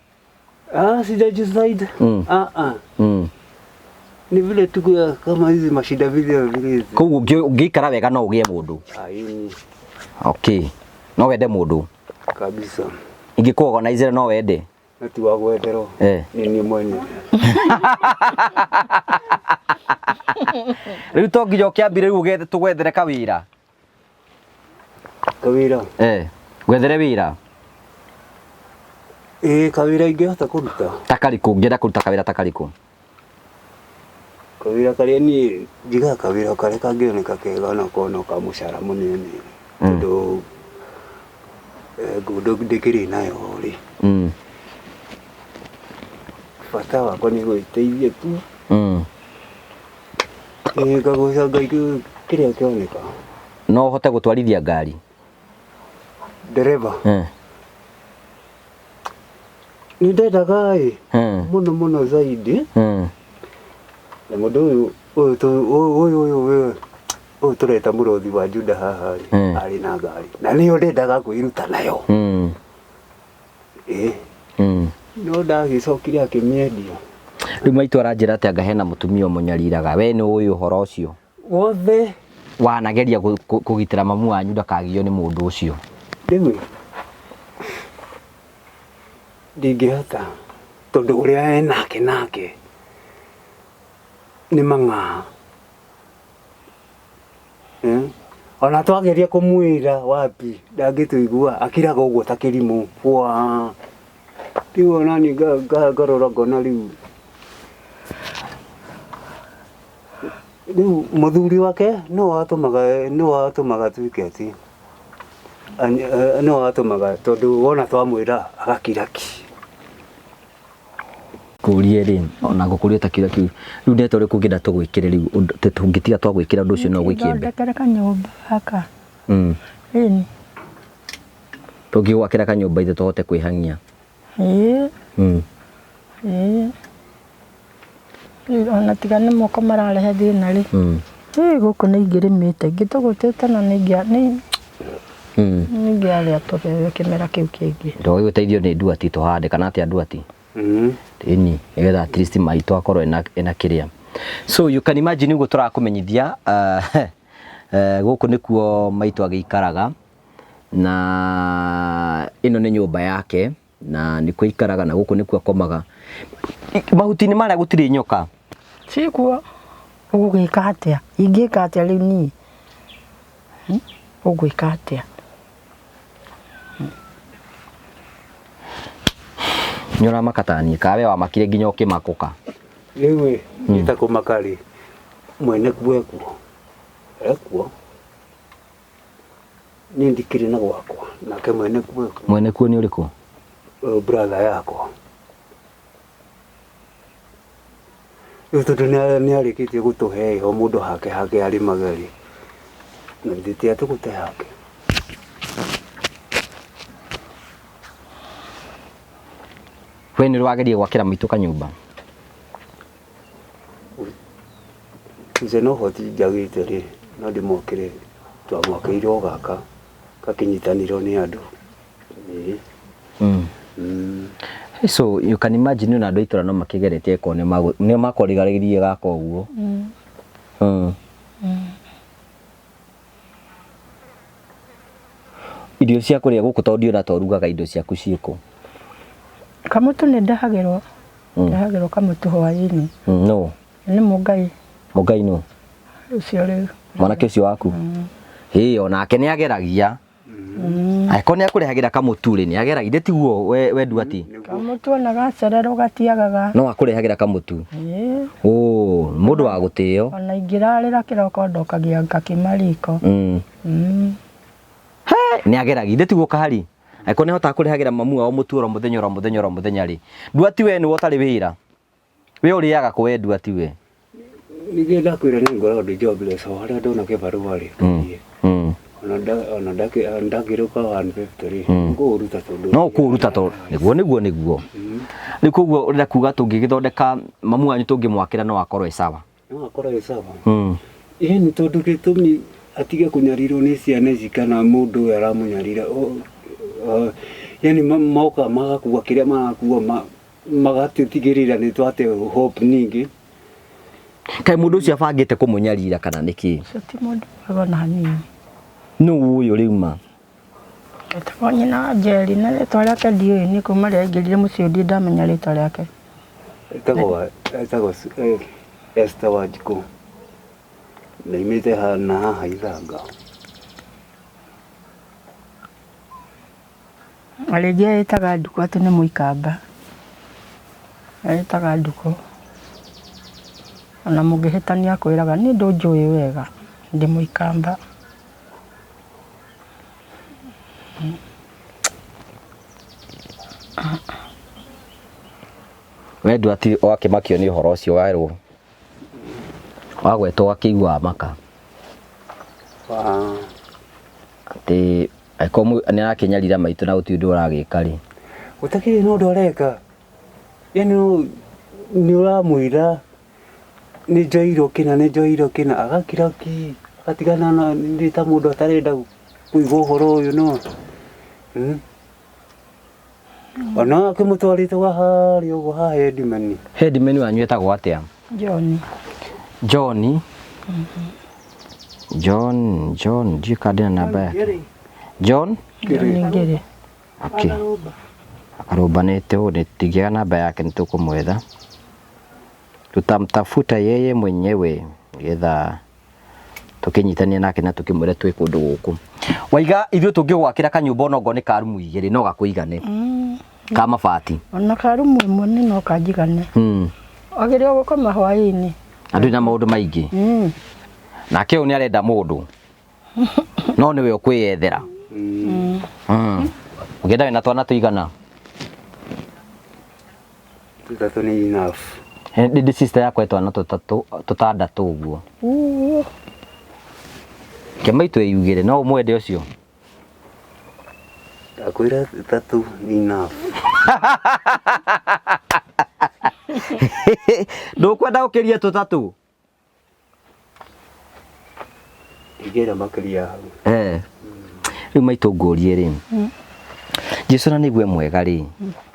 Ah, sija decide. Ah ah. Ni vile tu kama hizi mashida vile vile hizi. Koguo ũngĩikara wega no ũgĩe mũndũ. Aini. Okay. No wende mũndũ? Kabisa. Ingĩkũ organize no wende? Na ti wa gwenderwo. Ni niĩ mwenyewe. Rĩu to nginya ũkĩambire rĩu ũgethe tũgwethere kawĩra. Kawĩra? Gwethere wĩra? Ĩĩ, kawĩra ingĩhota kũruta. Ta karĩkũ? Ũngĩenda kũruta kawĩra ta karĩkũ? Kawĩra karĩa niĩ njigaga kawĩra karĩa kangĩoneka kega na korwo no ka mũcara mũnene. Tondũ ngũndũ ndĩkĩrĩ nayo rĩ. Bata wakwa nĩ gwĩteithia tu. Ĩĩ, ngagũca Ngai kĩrĩa kĩoneka. No ũhote gũtwarithia ngari? Ndereba? Nĩ ndendaga ĩ, mũno mũno zaidi. Na mũndũ ũyũ, ũyũ ũyũ ũyũ ũyũ ũyũ tũreta mũrũthi wa Juda haha rĩ, arĩ na ngari. Na nĩyo ndendaga kwĩruta nayo. Ĩĩ. No ndagĩcokire akĩmĩendia. Rĩu maitũ aranjĩra atĩ anga hena mũtumia ũmũnyariraga. We nĩ ũĩ ũhoro ũcio? Wothe. Wanageria kũgitĩra mamu wanyu ndakagio nĩ mũndũ ũcio? Rĩu ndingĩhota tondũ ũrĩa enake nake nĩ mang'aa. Ona twageria kũmwĩra wapi ndangĩtũigua, akiraga ũguo ta kĩrimũ. Bwa. Rĩu ona niĩ ngarora ngona rĩu rĩu mũthuri wake no watũmaga, no watũmaga tuĩke atĩ no watũmaga tondũ wona twamwĩra agakira ki. Kũrie rĩ, ona ngũkũria ta kĩũria kĩu. Rĩu nĩ atĩa ũrĩkũ ũngĩenda tũgwĩkĩre rĩu, tũngĩtiga twagwĩkĩra ũndũ ũcio no ũgwĩkĩre? Thondekere kanyũmba gaka. Ĩni. Tũngĩgwakĩra kanyũmba ithe tũhote kwĩhang'ia. Ĩĩ. Ĩĩ. Rĩu ona tiga nĩ moko mararehe thĩna rĩ ĩ gũkũ nĩ ingĩrĩmĩte ingĩtũgũtĩte na nĩ ingĩa nĩ nĩ ingĩarĩa tũbebe kĩmera kĩu kĩngĩ. Ndoĩ ũteithio nĩ nduati tũhande kana atĩa nduati? Ĩni, nĩgetha at least maitũ akorwo ena, ena kĩrĩa. So you can imagine ũguo tũrakũmenyithia gũkũ nĩkuo maitũ agĩikaraga na ĩno nĩ nyũmba yake na nĩkuo aikaraga na gũkũ nĩkuo akomaga. Mahuti-inĩ marĩa gũtirĩ nyoka? Cikuo. Ũgũgĩka atĩa? Ingĩka atĩa rĩu niĩ? Ũgwĩka atĩa? Nĩ ũramaka ta niĩ kana we wamakire nginya ũkĩmakũka? Rĩu ĩ, nĩ ta kũmaka rĩ, mwene kuo ekuo, ekuo. Niĩ ndikĩrĩ na gwakwa, nake mwene kuo ekuo. Mwene kuo nĩ ũrĩkũ? Ũyũ brother yakwa. Rĩu tondũ nĩ arĩkĩtie gũtũhe o mũndũ hake hake arĩmage rĩ, na githĩ ti atũgũte hake? We nĩ ũrĩ wageria gwakĩra maitũ kanyũmba? Nje no ũhoti njagĩte rĩ, no ndĩmwakĩre, twamwakĩire o gaka gakĩnyitanĩrwo nĩ andũ. Ĩĩ. So you can imagine ona andũ a itũra no makĩgeretie angĩkorwo nĩ makũrigarĩirie gaka ũguo. Irio cia kũrĩa gũkũ tondũ ndiona ta ũrugaga indo ciaku ciĩkũ? Kamũtu nĩ ndehagĩrwo, ndehagĩrwo kamũtu hwaĩ-inĩ. Nũ? Nĩ Mũngai. Mũngai nũ? Ũcio rĩu. Mwanake ũcio waku? Ĩĩ onake nĩ ageragia. Angĩkorwo nĩ akũrehagĩra kamũtu rĩ, nĩ ageragia. Githĩ tiguo we we Nduati? Kamũtu ona gacererwo gatiagaga. No akũrehagĩra kamũtu. Ĩĩ. Oh, mũndũ wa gũtĩo. Ona ingĩrarĩra kĩroko ndokagia ngakima riko. He, nĩ ageragia. Githĩ tiguo Kahari? Angĩkorwo nĩ ahotaga kũrehagĩra mamu wao mũtu oro mũthenya oro mũthenya oro mũthenya rĩ. Nduati we nĩwe ũtarĩ wĩra. We ũrĩaga kũ we Nduati we? Ningĩ ndakwĩra nĩ ngoragwo ndĩ jobless o harĩa ndona kĩbarũa rĩ ngathiĩ. Ona ona ndakĩrũka 150 rĩ ngũũruta tondũ No kũũruta tondũ nĩguo nĩguo nĩguo. Rĩu koguo ũrenda kuga tũngĩgĩthondeka mamu wanyu tũngĩmwakĩra no akorwo e sawa. No akorwo e sawa. Ĩni tondũ gĩtũmi atige kũnyarirwo nĩ ciana ici kana mũndũ ũyũ aramũnyarira yani moka magakua kĩrĩa marakua magatũtigĩrĩra nĩ twate hope ningĩ. Kaĩ mũndũ ũcio abangĩte kũmũnyarira kana nĩkĩ? Ũcio ti mũndũ mwega ona hanini. Nũ ũyũ rĩu ma? Etagwo nyina wa Njeri na rĩtwa rĩake ndiũĩ niĩ kuma rĩrĩa aingĩrire mũciĩ ũyũ ndirĩ ndamenya rĩtwa rĩake. Etagwo etagwo Esther Wanjikũ na aumĩte na haha Ithanga. Na rĩngĩ eĩtaga Ndukũ atĩ nĩ mũikamba. Eĩtaga Ndukũ. Ona mũngĩhĩtania akwĩraga niĩ ndũnjũĩ wega, ndĩ mũikamba. We Nduati wakĩmakio nĩ ũhoro ũcio werwo, wagwetwo ũgakĩigua wamaka. Atĩ angĩkorwo nĩ arakĩnyarira maitũ na gũtirĩ ũndũ ũragĩka rĩ. Gũtakĩrĩ na ũndũ areka, yani nĩ ũramwĩra nĩ njoirwo kĩna nĩ njoirwo kĩna, agakira ki, agatigana na nĩ ta mũndũ atarenda kũigua ũhoro ũyũ no. Ona akĩmũtwarĩte gwa harĩa ũguo ha headman. Headman wanyu etagwo atĩa? John. John. John, John, ndiũĩ kana ndĩna namba yake. John? John Ngĩrĩ. Okay. Akarũmba nĩ tũngĩaga namba yake nĩ tũkũmwetha. Tutamtafuta yeye mwenyewe nĩgetha tũkĩnyitania nake na tũkĩmwĩre twĩ kũndũ gũkũ. Waiga ithuĩ tũngĩgwakĩra kanyũmba ona okorwo nĩ ka rumu igĩrĩ no gakũigane. Ka mabati. Ona ka rumu ĩmwe nĩ no kanjigane. Wagĩrĩirwo gũkoma hwaĩ-inĩ. Na ndũrĩ na maũndũ maingĩ. Nake ũyũ nĩ arenda mũndũ. No nĩwe ũkwĩyethera. Ũngĩenda wĩna twana tũigana? Tũtatũ nĩ enough. Ndĩ sister yakwa twana tũtatũ tũtandatũ ũguo. Kĩmaitũ ĩyugĩre no ũmwende ũcio. Ndakwĩra tũtatũ nĩ enough. Ndũkwenda gũkĩria tũtatũ? Ingĩenda makĩria hau. Eh. Rĩu maitũ ngũrie rĩ. Jesu na nĩgue mwega rĩ.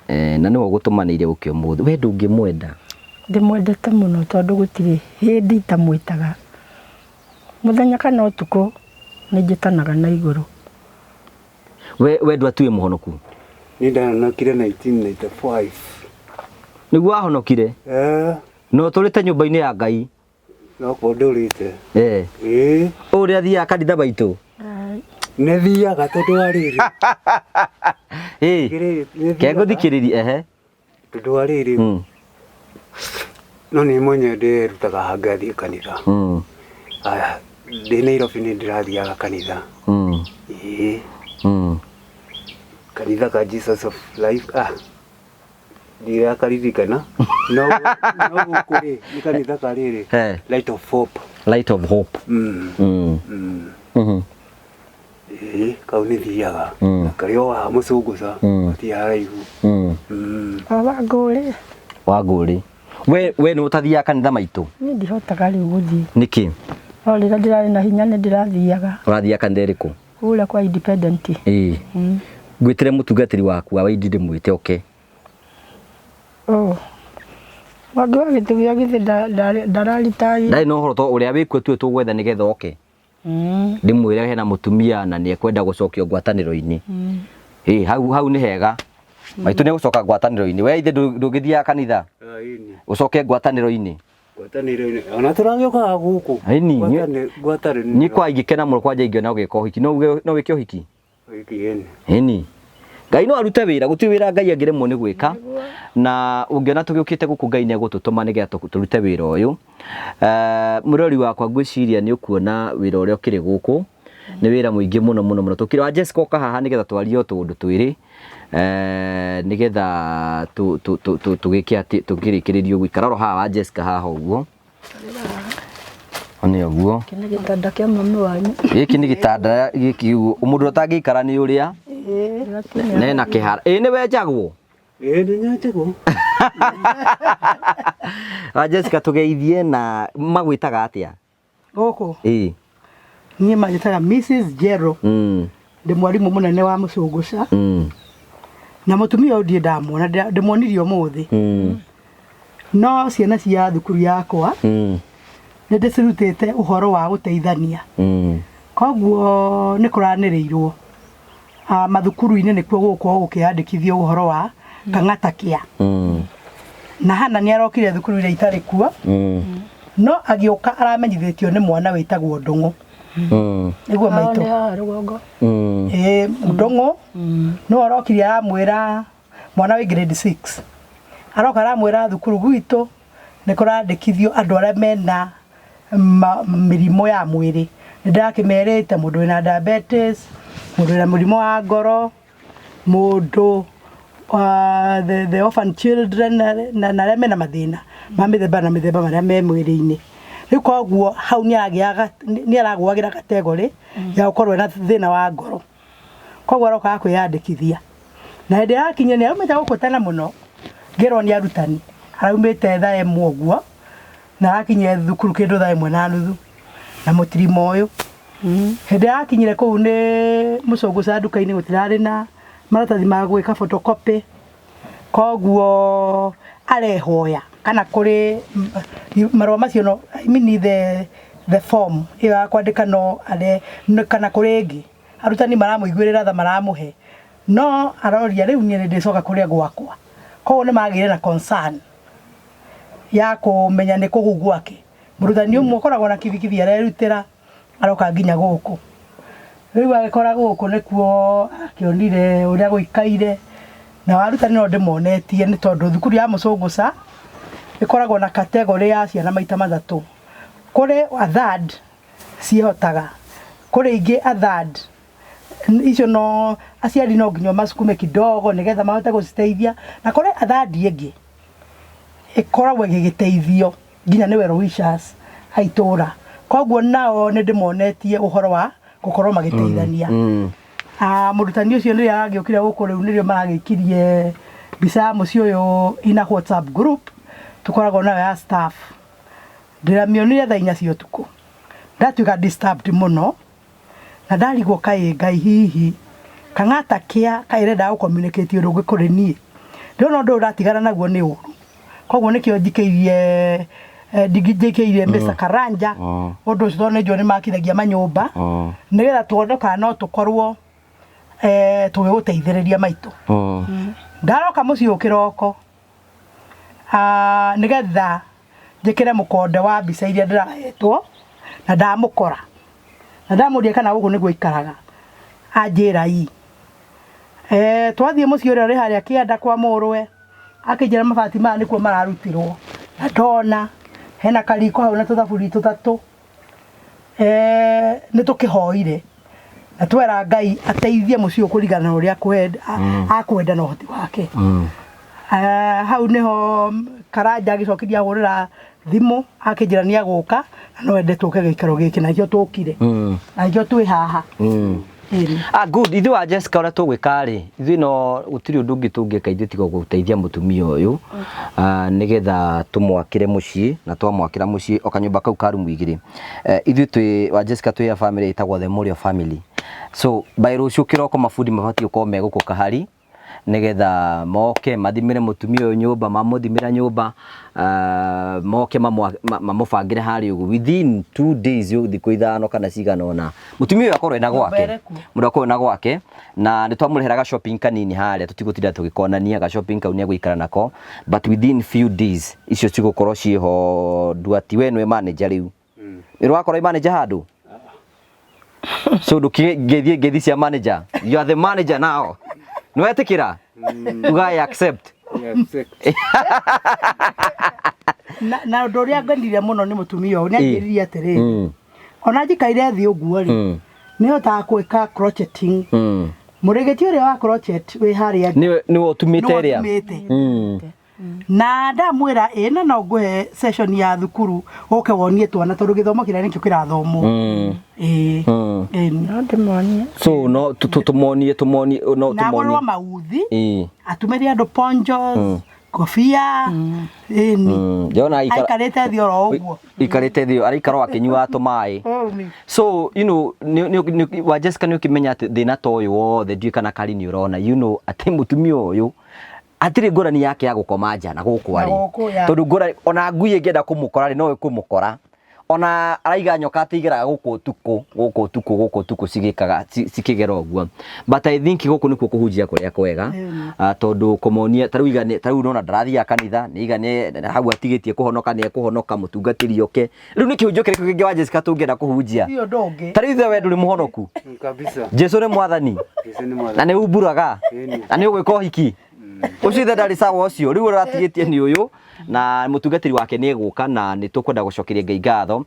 Eh, na nĩwe ũgũtũmanĩire ũke ũmũthĩ. We ndũngĩmwenda. Ndĩmwendete mũno tondũ gũtirĩ hĩndĩ itamwĩtaga. Mũthenya kana ũtukũ nĩ njĩtanaga na igũrũ. We we ndwatuĩ mũhonoku. Niĩ ndahonokire 1995. Nĩguo wahonokire. Eh, Na ũtũrĩte nyũmba-inĩ ya Ngai. no ndũrĩte. Eh. Ĩĩ, Ũũ ũrĩa athiaga kanitha maitũ. nĩ thiaga tondũ wa rĩrĩ. Ĩĩ. Kĩrĩ, nĩ Ke thiaga ngũthikĩrĩrie ehe. tondũ wa rĩrĩ. No nĩ mwenyewe ndĩrutaga hangathiĩ kanitha. Aya, ndĩ Nairobi nĩ ndĩrathiaga kanitha. Ĩĩ, kanitha ka Jesus of Life. Ah, ndirakaririkana. No no gũkũ rĩ, nĩ kanitha ka rĩrĩ. He. Light of Hope. Light of Hope. Ĩĩ, kau nĩ thiaga. Na karĩ o haha Mũcũngũca, ti haraihu. O wangũrĩ. Wangũrĩ. We we nĩ ũtathiaga kanitha maitũ? Niĩ ndihotaga rĩu gũthiĩ. Nĩkĩ? No rĩrĩa ndĩrarĩ na hinya nĩ ndĩrathiaga. Ũrathiaga kanitha ĩrĩkũ? Kũrĩa kwa Independent. Ĩĩ. Ngwĩtĩre mũtungatĩri waku wa waindi ndĩmwĩte oke. Oh. Mwangi wa Gĩthuya githĩ ndararitai. Ndarĩ na ũhoro to ũrĩa wĩkuo tuwe tũgwetha nĩgetha oke. Ndĩmwĩre hena mũtumia na nĩ ekwenda gũcokio ngwatanĩro-inĩ. Ĩĩ hau hau nĩ hega. Maitũ nĩ egũcoka ngwatanĩro-inĩ. We ithe ndũngĩthiaga kanitha? Ĩni. Ũcoke ngwatanĩro-inĩ. Ngwatanĩro-inĩ. Ona tũragĩũkaga gũkũ. Ĩni. Ngwatanĩro. Niĩ kwa ingĩkena mũno kwanja ingĩona ũgĩka ũhiki. No uge no wĩke ũhiki? Ũhiki ĩni. Ĩni. Ngai no arute wĩra, gũtirĩ wĩra Ngai angĩremwo nĩ gwĩka. Na ũngĩona tũgĩũkĩte gũkũ Ngai nĩ egũtũtũma nĩgetha tũrute wĩra ũyũ. Mũrori wakwa ngwĩciria nĩ ũkuona wĩra ũrĩa ũkĩrĩ gũkũ. Nĩ wĩra mũingĩ mũno mũno mũno. Tũkĩrĩ wa Jessica ũka haha nĩgetha twarie o tũũndũ twĩrĩ. Nĩgetha tũgĩke atĩ tũkĩrĩkĩrĩrie ũguo. Ikara oro haha wa Jessica haha ũguo. Nĩ ũguo. Gĩkĩ nĩ gĩtanda kĩa mami wanyu. Gĩkĩ nĩ gĩtanda gĩkĩ ũguo. Mũndũ ũtangĩikara nĩ ũrĩa. Nena kĩhara. Ĩĩ nĩ wenjagwo? Ĩĩ nĩ nyenjagwo. Wa Jessica tũgeithie na magwĩtaga atĩa? Gũkũ? Ĩĩ. Niĩ manjĩtaga Mrs. Jero. Ndĩ mwarimũ mũnene wa Mũcũngũca. Na mũtumia ũyũ ndirĩ ndamuona, ndĩmuonirie ũmũthĩ. No ciana cia thukuru yakwa nĩ ndĩcirutĩte ũhoro wa gũteithania. Koguo nĩ kũranĩrĩirwo mathukuru-inĩ nĩkuo gũgũkorwo gũkĩandĩkithio ũhoro wa Kang'ata Care. Na Hana nĩ arokire thukuru ĩrĩa itarĩ kuo, no agĩũka aramenyithĩtio nĩ mwana wĩtagwo Ndũng'ũ. Nĩguo maitũ. Nĩ haha rũgongo. Ĩĩ, Ndũng'ũ nĩwe ũrokire aramwĩra mwana wĩ grade 6. Aroka aramwĩra thukuru gwitũ nĩ kũrandĩkithio andũ arĩa mena mĩrimũ ya mwĩrĩ. Nĩ ndĩrakĩmerĩte mũndũ wĩna diabetes, mũndũ wĩna mũrimũ wa ngoro, mũndũ the orphan children na arĩa mena mathĩna ma mĩthemba na mĩthemba marĩa me mwĩrĩ-inĩ. Rĩu koguo hau nĩ aragũagĩra category ya gũkorwo ena thĩna wa ngoro. Koguo arokaga kwĩyandĩkithia. Na hĩndĩ ĩrĩa arakinyire nĩ araumĩte gũkũ tene mũno, ngĩrwo nĩ arutani, araumĩte thaa ĩmwe ũguo, na arakinyire thukuru kĩndũ thaa 1:30 na mũtirima ũyũ. Hĩndĩ ĩrĩa arakinyire kũu nĩ Mũcũngũca nduka-inĩ gũtirarĩ na maratathi ma gwĩka photocopy, koguo arehoya kana kũrĩ marũa macio no, I mean the form ĩyo ya kwandĩka no are, kana kũrĩ ĩngĩ. Arutani maramũiguĩrĩra tha maramũhe, no aroria rĩu niĩ nĩ ndĩcoka kũrĩa gwakwa. Koguo nĩ magĩire na concern ya kũmenya nĩ kũu gwake. Mũrutani ũmwe ũkoragwo na kibikibi arerutĩra aroka nginya gũkũ. Rĩu agĩkora gũkũ nĩkuo akĩonire ũrĩa gũikaire, na arutani no ndĩmonetie nĩ tondũ thukuru ya Mũcũngũca ĩkoragwo na category ya ciana maita matatũ. Kũrĩ a third ciĩhotaga, kũrĩ ingĩ a third icio no aciari no nginya ũmacukume kidogo nĩgetha mahote gũciteithia, na kũrĩ a third ĩngĩ ĩkoragwo ĩgĩgĩteithio nginya nĩ well wishers a itũra. Koguo nao nĩ ndĩmonetie ũhoro wa gũkorwo magĩteithania. Mũrutani ũcio rĩrĩa aragĩũkire gũkũ rĩu nĩrĩo maragĩikirie mbica ya mũciĩ ũyũ in a WhatsApp group, Tũkoragwo nayo ya staff. Ndĩramĩonire thaa 4 cia ũtukũ. Ndatuĩka disturbed mũno na ndarigwo kaĩ Ngai hihi kang'ata kĩa kaĩ ĩrendaga gũ communicate ũndũ ũngĩ kũrĩ niĩ. Ndĩrona ũndũ ũyũ ũratigana naguo nĩ ũru. Koguo nĩkĩo njikĩirie njikĩirie Mr. Karanja ũndũ ũcio tondũ nĩnjũĩ nĩmakithagia manyũmba nĩgetha tuone kana no tũkorwo tũgĩgũteithĩrĩria maitũ. Ndaroka mũciĩ ũyũ kĩroko nĩgetha njĩkĩre mũkonde wa mbica iria ndĩrahetwo na ndamũkora na ndamũria kana gũkũ nĩguo aikaraga anjĩra ii. Twathiĩ mũciĩ ũrĩa ũrĩ harĩa kĩanda kwa mũrũwe akĩnjĩra mabati maya nĩkuo mararutirwo na ndona hena kariko hau na tũthaburia tũtatũ. Nĩ tũkĩhoire na twera Ngai ateithie mũciĩ ũyũ kũringana na ũrĩa akwenda na ũhoti wake. Hau nĩho Karanja agĩcokirie ahũrĩra thimũ akĩnjĩra nĩ egũka na no ende tũke gĩikaro gĩkĩ na nĩkĩo tũkire na nĩkĩo twĩ haha. Ĩni. Ah, good. Ithuĩ wa Jessica ũrĩa tũgwĩka rĩ, ithuĩ no gũtirĩ ũndũ ũngĩ tũngĩka ithuĩ tiga gũteithia mũtumia ũyũ nĩgetha tũmwakĩre mũciĩ na twamwakĩra mũciĩ o kanyũmba kau ka rumu igĩrĩ. Ithuĩ twĩ wa Jessica twĩ a family ĩtagwo The Mũrĩo family. So by rũciũ kĩroko mabundi mabatiĩ gũkorwo me gũkũ Kahari nĩgetha moke mathimĩre mũtumia ũyũ nyũmba, mamũthimĩra nyũmba moke mamũbangĩre harĩa ũguo within 2 days, thikũ 5 kana cigana ũna, mũtumia ũyũ akorwo ena gwake. Ĩrĩkũ? Mũndũ akorwo ena gwake na nĩ twamũrehera ga shopping kanini harĩa, tũtigũtinda tũgĩkonania ga shopping kau, nĩ egũikara nako, but within few days icio cigũkorwo ciĩho. Nduati, we nĩwe manager rĩu, nĩ ũrakorwo wĩ manager handũ, so ndũkĩngĩthiĩ ngeithi cia manager. You are the manager now. Nĩ wetĩkĩra? Uga "I accept." Accept. Na ũndũ ũrĩa ngenire mũno nĩ mũtumia ũyũ nĩ anjĩrire atĩrĩrĩ, ona njikaire thĩ ũguo rĩ, nĩ hotaga gwĩka crocheting. Mũrĩgĩti ũrĩa wa crochet wĩ harĩa nja Nĩwe ũtumĩte nĩwe ĩrĩa ũtumĩte. Na ndamwĩra ĩ na no ngũhe session ya thukuru ũke wonie twana tondũ gĩthomo kĩrĩa nĩkĩo kĩrathomwo. Ĩĩ. Ĩni. No ndĩmonie. So no tũmonie no Na agũrĩrwo tũmonie mauthi atumĩre andũ ponchos, kobia, ĩni. Ndĩrona aikarĩte thĩ oro ũguo. Ikarĩte thĩ, araikara o akĩnyuaga tũmaĩ. Ĩni. So wa Jessica, nĩ ũkĩmenya atĩ thĩna ta ũyũ wothe, ndiũĩ kana kari nĩ ũrona atĩ mũtumia ũyũ hatirĩ ngũrani yake ya gũkoma nja na gũkũ Na arĩ gũkũ, ya. Tondũ ngũrani ona ngui ĩngĩenda kũmũkora rĩ, no ĩkũmũkora. Ona araiga nyoka atĩ igeraga gũkũ ũtukũ, gũkũ ũtukũ, gũkũ ũtukũ cigĩkaga cikĩgera ũguo. But I think gũkũ nĩkuo kũhunjia kũrĩa kwega. Tondũ kũmonia ta rĩu iga ta rĩu nona ndarathiaga kanitha nĩ iga nĩ hau atigĩtie kũhonoka, nĩ ekũhonoka mũtungatĩri oke. Rĩu nĩ kĩhunjio kĩrĩkũ kĩngĩ wa Jessica tũngĩenda kũhunjia? Ti ũndũ ũngĩ. Ta rĩu ithe, we ndũrĩ mũhonoku? Kabisa. Jesu nĩ mwathani. Jesu nĩ mwathani. Na nĩ umburaga. Ĩni. Na nĩ ũgwĩka ũhiki ũcio ithe ndarĩ sawa ũcio rĩu ũratigĩtie nĩ ũyũ na mũtungatĩri wake nĩ egũka na nĩ tũkwenda gũcokeria Ngai ngatho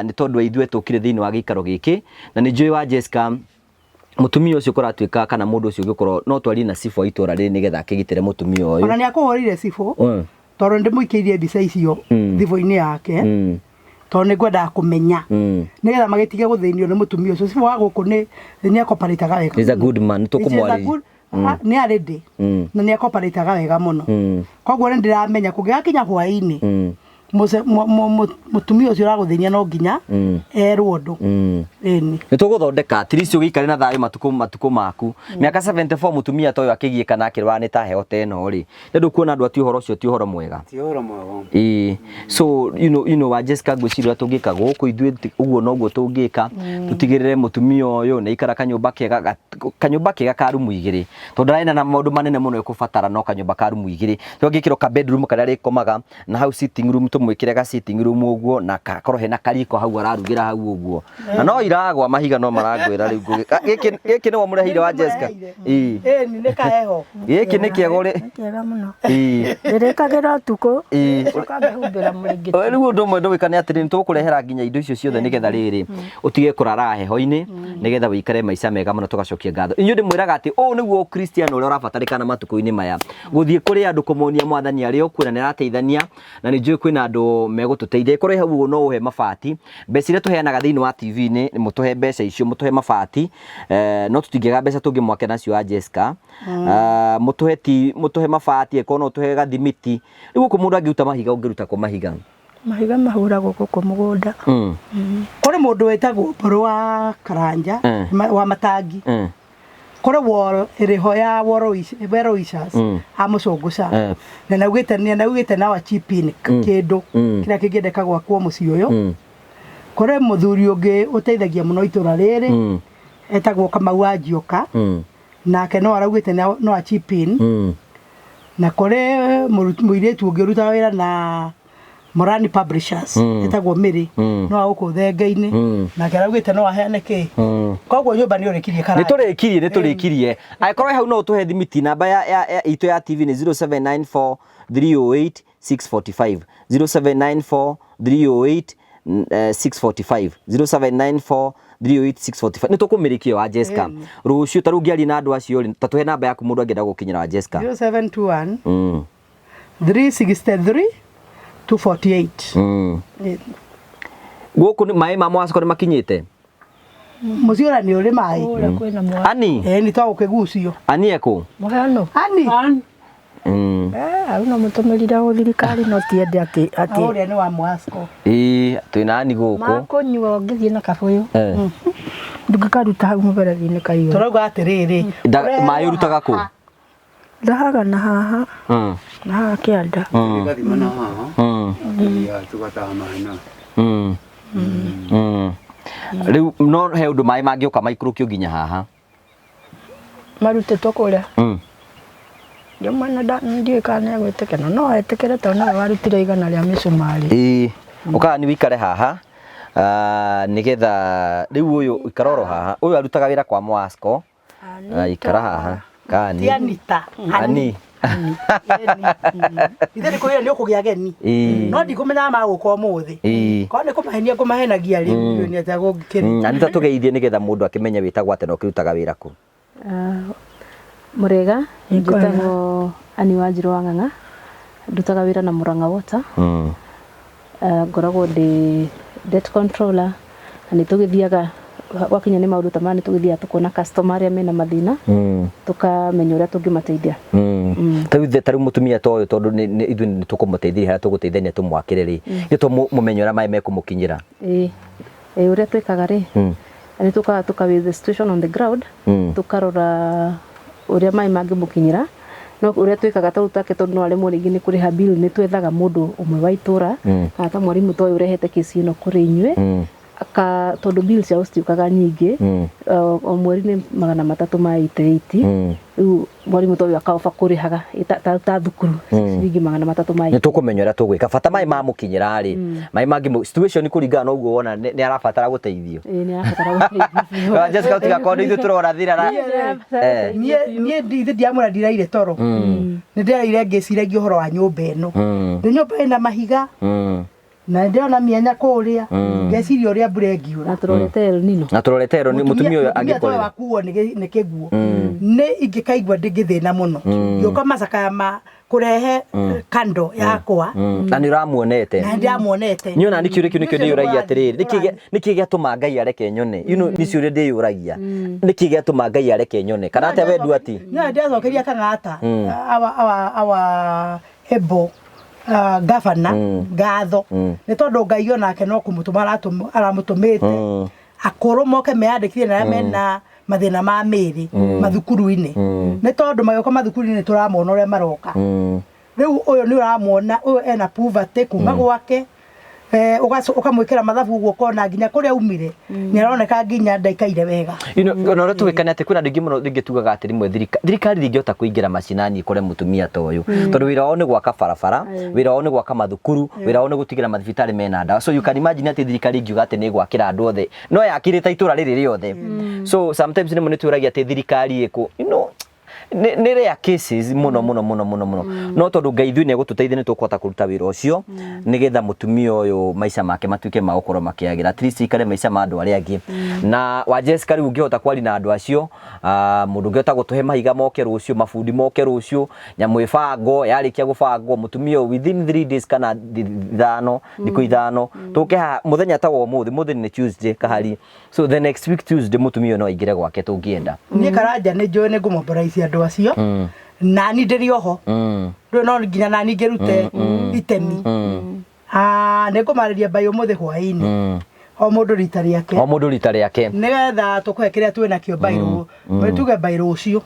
nĩ tondũ ithuĩ tũkire thĩinĩ wa gĩikaro gĩkĩ na nĩ njũĩ wa Jessica mũtumia ũcio kũratuĩka kana mũndũ ũcio ũngĩkorwo no twarie na cibũ wa itũra rĩrĩ nĩgetha akĩgitĩre mũtumia ũyũ. Ona nĩ akũhũrĩire cibũ tondũ ndĩmũikĩirie mbica icio thimũ-inĩ yake tondũ nĩ ngwendaga kũmenya nĩgetha magĩtige gũthĩnio nĩ mũtumia ũcio. Cibũ wa gũkũ nĩ akoparĩtaga wega. He's a good man. He's a tũkũmwarĩria. Nĩ arĩndĩ na nĩ akoparĩtaga wega mũno. Koguo nĩ ndĩramenya kũngĩgakinya hwaĩ-inĩ mũtumia ũcio ũragũthĩnia no nginya erwo ũndũ. Ĩni. Nĩ tũgũthondeka at least ũgĩikare na thayũ matukũ maku mĩaka 74, mũtumia ta ũyũ akĩgiĩka na akĩrwara nĩ ta heho ta ĩno rĩ, nĩ ndũkuona andũ ati ũhoro ũcio ti ũhoro mwega. Ti ũhoro mwega. Ĩĩ, so wa Jessica, ngwĩciria ũrĩa tũngĩka gũkũ ithuĩ ũguo noguo tũngĩka tũtigĩrĩre mũtumia ũyũ nĩ aikara kanyũmba kega, kanyũmba kega ka rumu igĩrĩ, tondũ ndarĩ na maũndũ manene mũno ĩkũbatara, no kanyũmba ka rumu igĩrĩ tũngĩkĩrwo ka bedroom karĩa arĩkomaga na hau sitting room, tũmwĩkĩre ga sitting room ũguo na gakorwo hena kariko hau ararugĩra hau ũguo na no iragwa mahiga no marangwĩra rĩu gĩkĩ gĩkĩ nĩwe mũreheire wa Jessica. Ĩĩ. Ĩni, nĩ kaheho. Gĩkĩ nĩ kĩega ũrĩ. Nĩ kĩega mũno. Ĩĩ. Ndĩrĩkagĩra ũtukũ. Ĩĩ. Coka ngehumbĩra mũrĩngĩti. Rĩu ũndũ ũmwe ndũgwĩka nĩ atĩrĩ, nĩ tũgũkũrehera nginya indo icio ciothe nĩgetha rĩrĩ ũtige kũrara heho-inĩ nĩgetha wĩikare maica mega mũno. Tũgacokia ngatho inyuĩ, ndĩmwĩraga atĩ ũũ nĩguo ũkristiano ũrĩa ũrabatarĩkana matukũ-inĩ maya, gũthiĩ kũrĩ andũ kũmonia mwathani arĩ o kuo na nĩ arateithania na nĩ njũĩ kwĩna kwĩna andũ megũtũteithia ĩkorwo hau ũguo no ũhe mabati mbeca iria tũheanaga thĩinĩ wa TV-inĩ mũtũhe mbeca icio mũtũhe mabati eh, no tũtingĩaga mbeca tũngĩmwakĩra nacio wa Jessica Ah, mũtũhe ti mũtũhe mabati ĩkorwo no ũtũhe gathimiti rĩu gũkũ mũndũ angĩruta mahiga ũngĩruta kũ mahiga Mahiga mahũragwo gũkũ mũgũnda. Mm. Kũrĩ mũndũ wĩtagwo Mbũrũ wa Karanja wa Matangi. Kũrĩ wall ĩrĩ ho ya well wishers a Mũcũngũca. Na nĩaugĩte nĩaugĩte no a chip in kĩndũ kĩrĩa kĩngĩendeka gwakwo mũciĩ ũyũ. Kũrĩ mũthuri ũngĩ ũteithagia mũno itũra rĩrĩ etagwo Kamau wa Njoka. Nake no araugĩte no a chip in. Na kũrĩ mũirĩtu ũngĩ ũrutaga wĩra na Morani Publishers ĩtagwo Mary no agũkũ thenge-inĩ nake araugĩte no aheane kĩ koguo nyũmba nĩ ũrĩkirie nĩ karanja tũrĩkirie nĩ tũrĩkirie angĩkorwo hau no ũtũhe thimiti namba ya, ya, ya itũ ya TV nĩ 0794 308 645 0794 308 645 0794 308 645 nĩ tũkũmĩrĩkia wa Jessica rũciũ ta rĩu ngĩaria na andũ acio rĩ ta tũhe namba yaku mũndũ angĩenda gũkinyĩra wa Jessica 0721 363 248 Gũkũ nĩ maĩ ma Mwacoko nĩ makinyĩte Mũciĩ ũrĩa nĩ ũrĩ maĩ Kũrĩa kwĩna mwa Ani ĩĩ nĩ twagũkĩgucio Ani ekũ mũheano Ani Eh, hau no mũtũmĩrire o thirikari no tiende atĩ atĩ ũrĩa nĩ wa Mwasco Ĩĩ twĩna Ani gũkũ makũnyua ũngĩthiĩ na kabũyũ Eh. ndũngĩkaruta hau mũberethi-inĩ kaiyũra tũrauga atĩrĩrĩ Maĩ ũrutaga kũ ndahaga na haha na haha kĩanda Gathima na haha tũthiaga tũgataha maĩ na Rĩu no he ũndũ maĩ mangĩũka maikũrũkio nginya haha marutĩtwo kũrĩa ndio mwene ndiũĩ kana nĩ egwĩtĩkĩra no etĩkĩre tondũ nĩwe warutire igana rĩa mĩcumarĩ Ĩĩ ũkaga nĩ wĩikare haha nĩgetha rĩu ũyũ ikara oro haha ũyũ arutaga wĩra kwa Mwasco ikara haha kani ti Anita Ani ithe nĩ kwĩra nĩ ũkũgĩa ageni Ĩĩ. no ndikũmenyaga magũka ũmũthĩ Ĩĩ. korwo nĩ kũmahenia ngũmahenagia rĩ ndiũĩ nĩ atĩa gũngĩkĩrĩ Anita tũgeithie nĩgetha mũndũ akĩmenye wĩtagwo atĩa na ũkĩrutaga wĩra kũ Mũrĩega njĩtagwo Annie Wanjirũ wa Ng'ang'a ndutaga wĩra na Murang'a Water ngoragwo ndĩ debt controller na nĩ tũgĩthiaga gwakinya nĩ maũndũ ta maya nĩ tũgĩthiaga tũkona customer arĩa mena mathĩna tũkamenya ũrĩa tũngĩmateithia ta rĩu ta rĩu mũtumia ta ũyũ tondũ ithuĩ nĩ tũkũmũteithia harĩa tũgũteithania tũmwakĩre rĩ nĩ tũmũmenye ũrĩa maĩ mekũmũkinyĩra Ĩĩ ũrĩa twĩkaga rĩ nĩ tũkaga tũka with the situation on the ground tũkarora ũrĩa maĩ mangĩmũkinyĩra no ũrĩa twĩkaga ta rĩu take tondũ no aremwo rĩngĩ nĩ kũrĩha bill nĩ twethaga mũndũ ũmwe wa itũra kana ta mwarimũ ta ũyũ ũrehete kesi ĩno kũrĩ inyuĩ aka tondũ bill ciao citiũkaga nyingĩ o mweri nĩ 380 rĩu mwarimũ ta ũyũ akaoba kũrĩhaga ta thukuru ciringi 300 ma nĩ tũkũmenya ũrĩa tũgwĩka bata maĩ mamũkinyĩra rĩ maĩ mangĩ situation kũringana na ũguo wona nĩ arabatara gũteithio Ĩĩ nĩ arabatara gũteithio Jessica ũtigakorwo nĩ ithuĩ tũrora thĩna na niĩ ithe ndiamwĩra ndiraire toro nĩ ndĩraire ngĩciragia ũhoro wa nyũmba ĩno nĩ nyũmba ĩna mahiga na ndĩrona mĩanya kũrĩa ngeciria ũrĩa mbura ĩngiura na tũrorete El Nino na tũrorete El Nino mũtumia ũyũ angĩkorwo wakuo nĩ kĩguo nĩ ingĩkaigua ndĩngĩthĩna mũno ngĩũka macakaya ma kũrehe kando yakwa na nĩ ũramuonete na ndĩramuonete niĩ ona nĩ kĩũria kĩu nĩkĩo ndĩyũragia atĩrĩrĩ nĩkĩ gĩatũma Ngai areke nyone you know nĩ ciũria ndĩyũragia nĩkĩ gĩatũma Ngai areke nyone kana atĩa we Nduati no ndĩracokeria Kang'ata our able gavana ngatho nĩ tondũ Ngai onake no kũmũtũma aramũtũmĩte akũrũ moke meyandĩkithie na arĩa mena mathĩna ma mĩĩrĩ mathukuru-inĩ nĩ tondũ magĩũka mathukuru-inĩ tũramona ũrĩa maroka rĩu ũyũ nĩ ũramuona ũyũ ena poverty kuma gwake ũkamwĩkĩra mathabu ũguo ũkona nginya kũrĩa aumire nĩ aroneka nginya ndaikaire wega you know ona ũrĩa tũgĩkana atĩ kwĩna andũ aingĩ mũno rĩngĩ tugaga atĩ rĩmwe thirikari ndĩngĩhota kũingĩra macinani ĩkore mũtumia ta ũyũ tondũ wĩra wao nĩ gwaka barabara wĩra wao nĩ gwaka mathukuru wĩra wao nĩ gũtigĩra mathibitarĩ mena ndawa so you can imagine atĩ thirikari ĩngiuga atĩ nĩ ĩgwakĩra andũ othe no yakĩrĩte itũra rĩrĩ rĩothe so sometimes rĩmwe nĩ twĩragia atĩ thirikari ĩkũ you know Nĩ rare cases mũno mũno mũno mũno mũno, no tondũ Ngai ithuĩ nĩ egũtũteithia, nĩ tũkũhota kũruta wĩra ũcio nĩgetha mũtumia ũyũ maica make matuĩke ma gũkorwo makĩagĩra, at least ikare maica ma andũ arĩa angĩ. Na wa Jessica, rĩu ũngĩhota kwaria na andũ acio, mũndũ ũngĩhota gũtũhe mahiga moke rũciũ, mabundi moke rũciũ, nyamũ ĩbangwo, yarĩkia gũbangwo, mũtumia ũyũ within 3 days kana 5, thikũ 5, tũke haha mũthenya ta wa ũmũthĩ. Mũthĩ nĩ Tuesday kahari, so the next week Tuesday mũtumia ũyũ no aingĩre gwake tũngĩenda. Niĩ Karanja nĩ njũĩ nĩ ngũmombora andũ acio, nani ndĩrĩ oho. Rĩu no nginya nani ngĩrute itemi. Nĩ ngũmarĩria mbai ũmũthĩ hwaĩ-inĩ, o mũndũ rita rĩake. O mũndũ rita rĩake. Nĩgetha tũkũhe kĩrĩa twĩ nakĩo mbai tuge mbai rũciũ.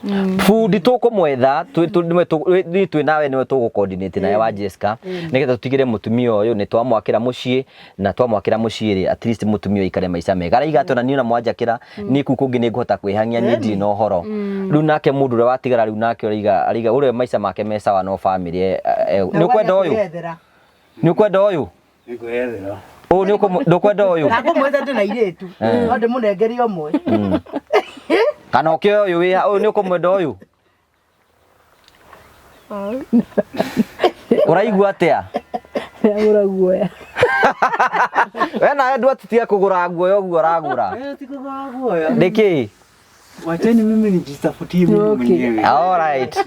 Bundi tũkũmwetha, niĩ twĩ nawe, nĩwe tũgũ-coordinate nawe wa Jessica, nĩgetha tũtigĩre mũtumia ũyũ nĩ twamwakĩra mũciĩ, na twamwakĩra mũciĩ rĩ, at least mũtumia ũyũ aikare maica mega. Araiga atĩ ona niĩ ona mwanjakĩra niĩ kũu kũngĩ nĩ ngũhota kwĩhang'ia, niĩ ndirĩ na ũhoro. Rĩu nake mũndũ ũrĩa watigara rĩu nake araiga ũrĩa maica make me sawa, no famĩlĩ nĩ ũkwenda ũyũ? Kwĩyethera. Nĩ ũkwenda ũyũ? Nĩngwĩyethera. Ũyũ nĩ ndũkwenda ũyũ? Na ngũmwĩte ndĩ na irĩtu, no ndĩmũnengeri ũmwe. Kana ũkĩoya ũyũ wĩ ũyũ, nĩ ũkũmwenda ũyũ? Ũraigua atĩa? Ndĩragũra guoya. We nawe ndwatitia kũgũra guoya ũguo ũragũra. Ti kũgũra guoya. Nĩkĩ? Wacheni mimi nijitafutie mimi mwenyewe. All right.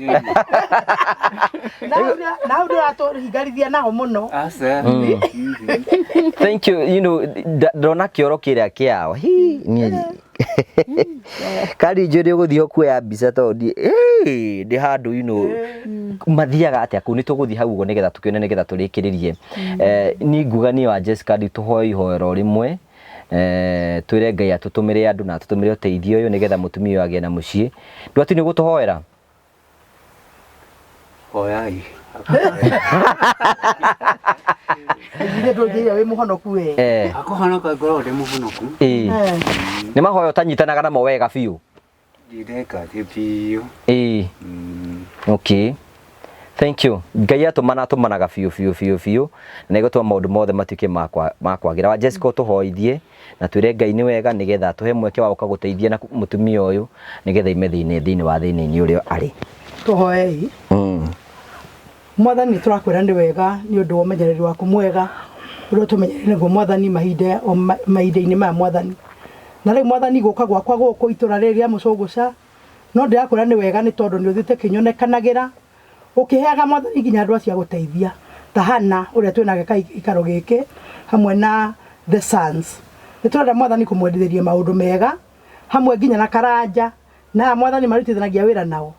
Na hau ndĩratũhingarithia naho mũno. Asa. Thank you. Ndona kĩoro kĩrĩa kĩao hi niĩ kari njũĩ nĩ ũgũthiĩ kuoya mbica tondũ ndĩ handũ mathiaga atĩa kũu. Nĩ tũgũthiĩ hau ũguo nĩgetha tũkĩone, nĩgetha tũrĩkĩrĩrie. Niĩ nguga niĩ wa Jessica rĩu tũhoe ihoero rĩmwe, twĩre Ngai atũtũmĩre andũ na atũtũmĩre ũteithio ũyũ nĩgetha mũtumia ũyũ agĩe na mũciĩ. Ndwati, nĩ ũgũtũhoera? Hoyai. Ithe ndũngĩire wĩ mũhonoku we. Akũhonoka ngoragwo ndĩ mũhonoku. Ĩĩ. Nĩ mahoya ũtanyitanaga namo wega biũ? Ndindeka atĩ biũ. Ĩĩ. Okay. Thank you. Ngai atũmana atũmanaga biũ biũ biũ biũ, na ĩgũtũma maũndũ mothe matuĩke ma kwagĩra. Wa Jessica, ũtũhoithie na twĩre Ngai nĩ wega nĩgetha atũhe mweke wa gũka gũteithia na mũtumia ũyũ nĩgetha ime thĩinĩ wa thĩinĩ-inĩ ũrĩa arĩ. Tũhoei. Mwathani, tũrakwĩra nĩ wega nĩ ũndũ wa ũmenyereri waku mwega ũrĩa ũtũmenyereire naguo, Mwathani, mahinda o mahinda-inĩ maya, Mwathani. Na rĩu, Mwathani, gũka gwakwa gũkũ itũra rĩrĩ rĩa Mũcũngũca, no ndĩrakwĩra nĩ wega nĩ tondũ nĩ ũthiĩte kĩnyonekanagĩra ũkĩheaga, Mwathani, nginya andũ acio a gũteithia ta Hana ũrĩa twĩnake gĩikaro gĩkĩ hamwe na the sons. Nĩ tũrenda, Mwathani, kũmwendithĩria maũndũ mega hamwe nginya na Karanja na aya, Mwathani, marutithanagia wĩra nao,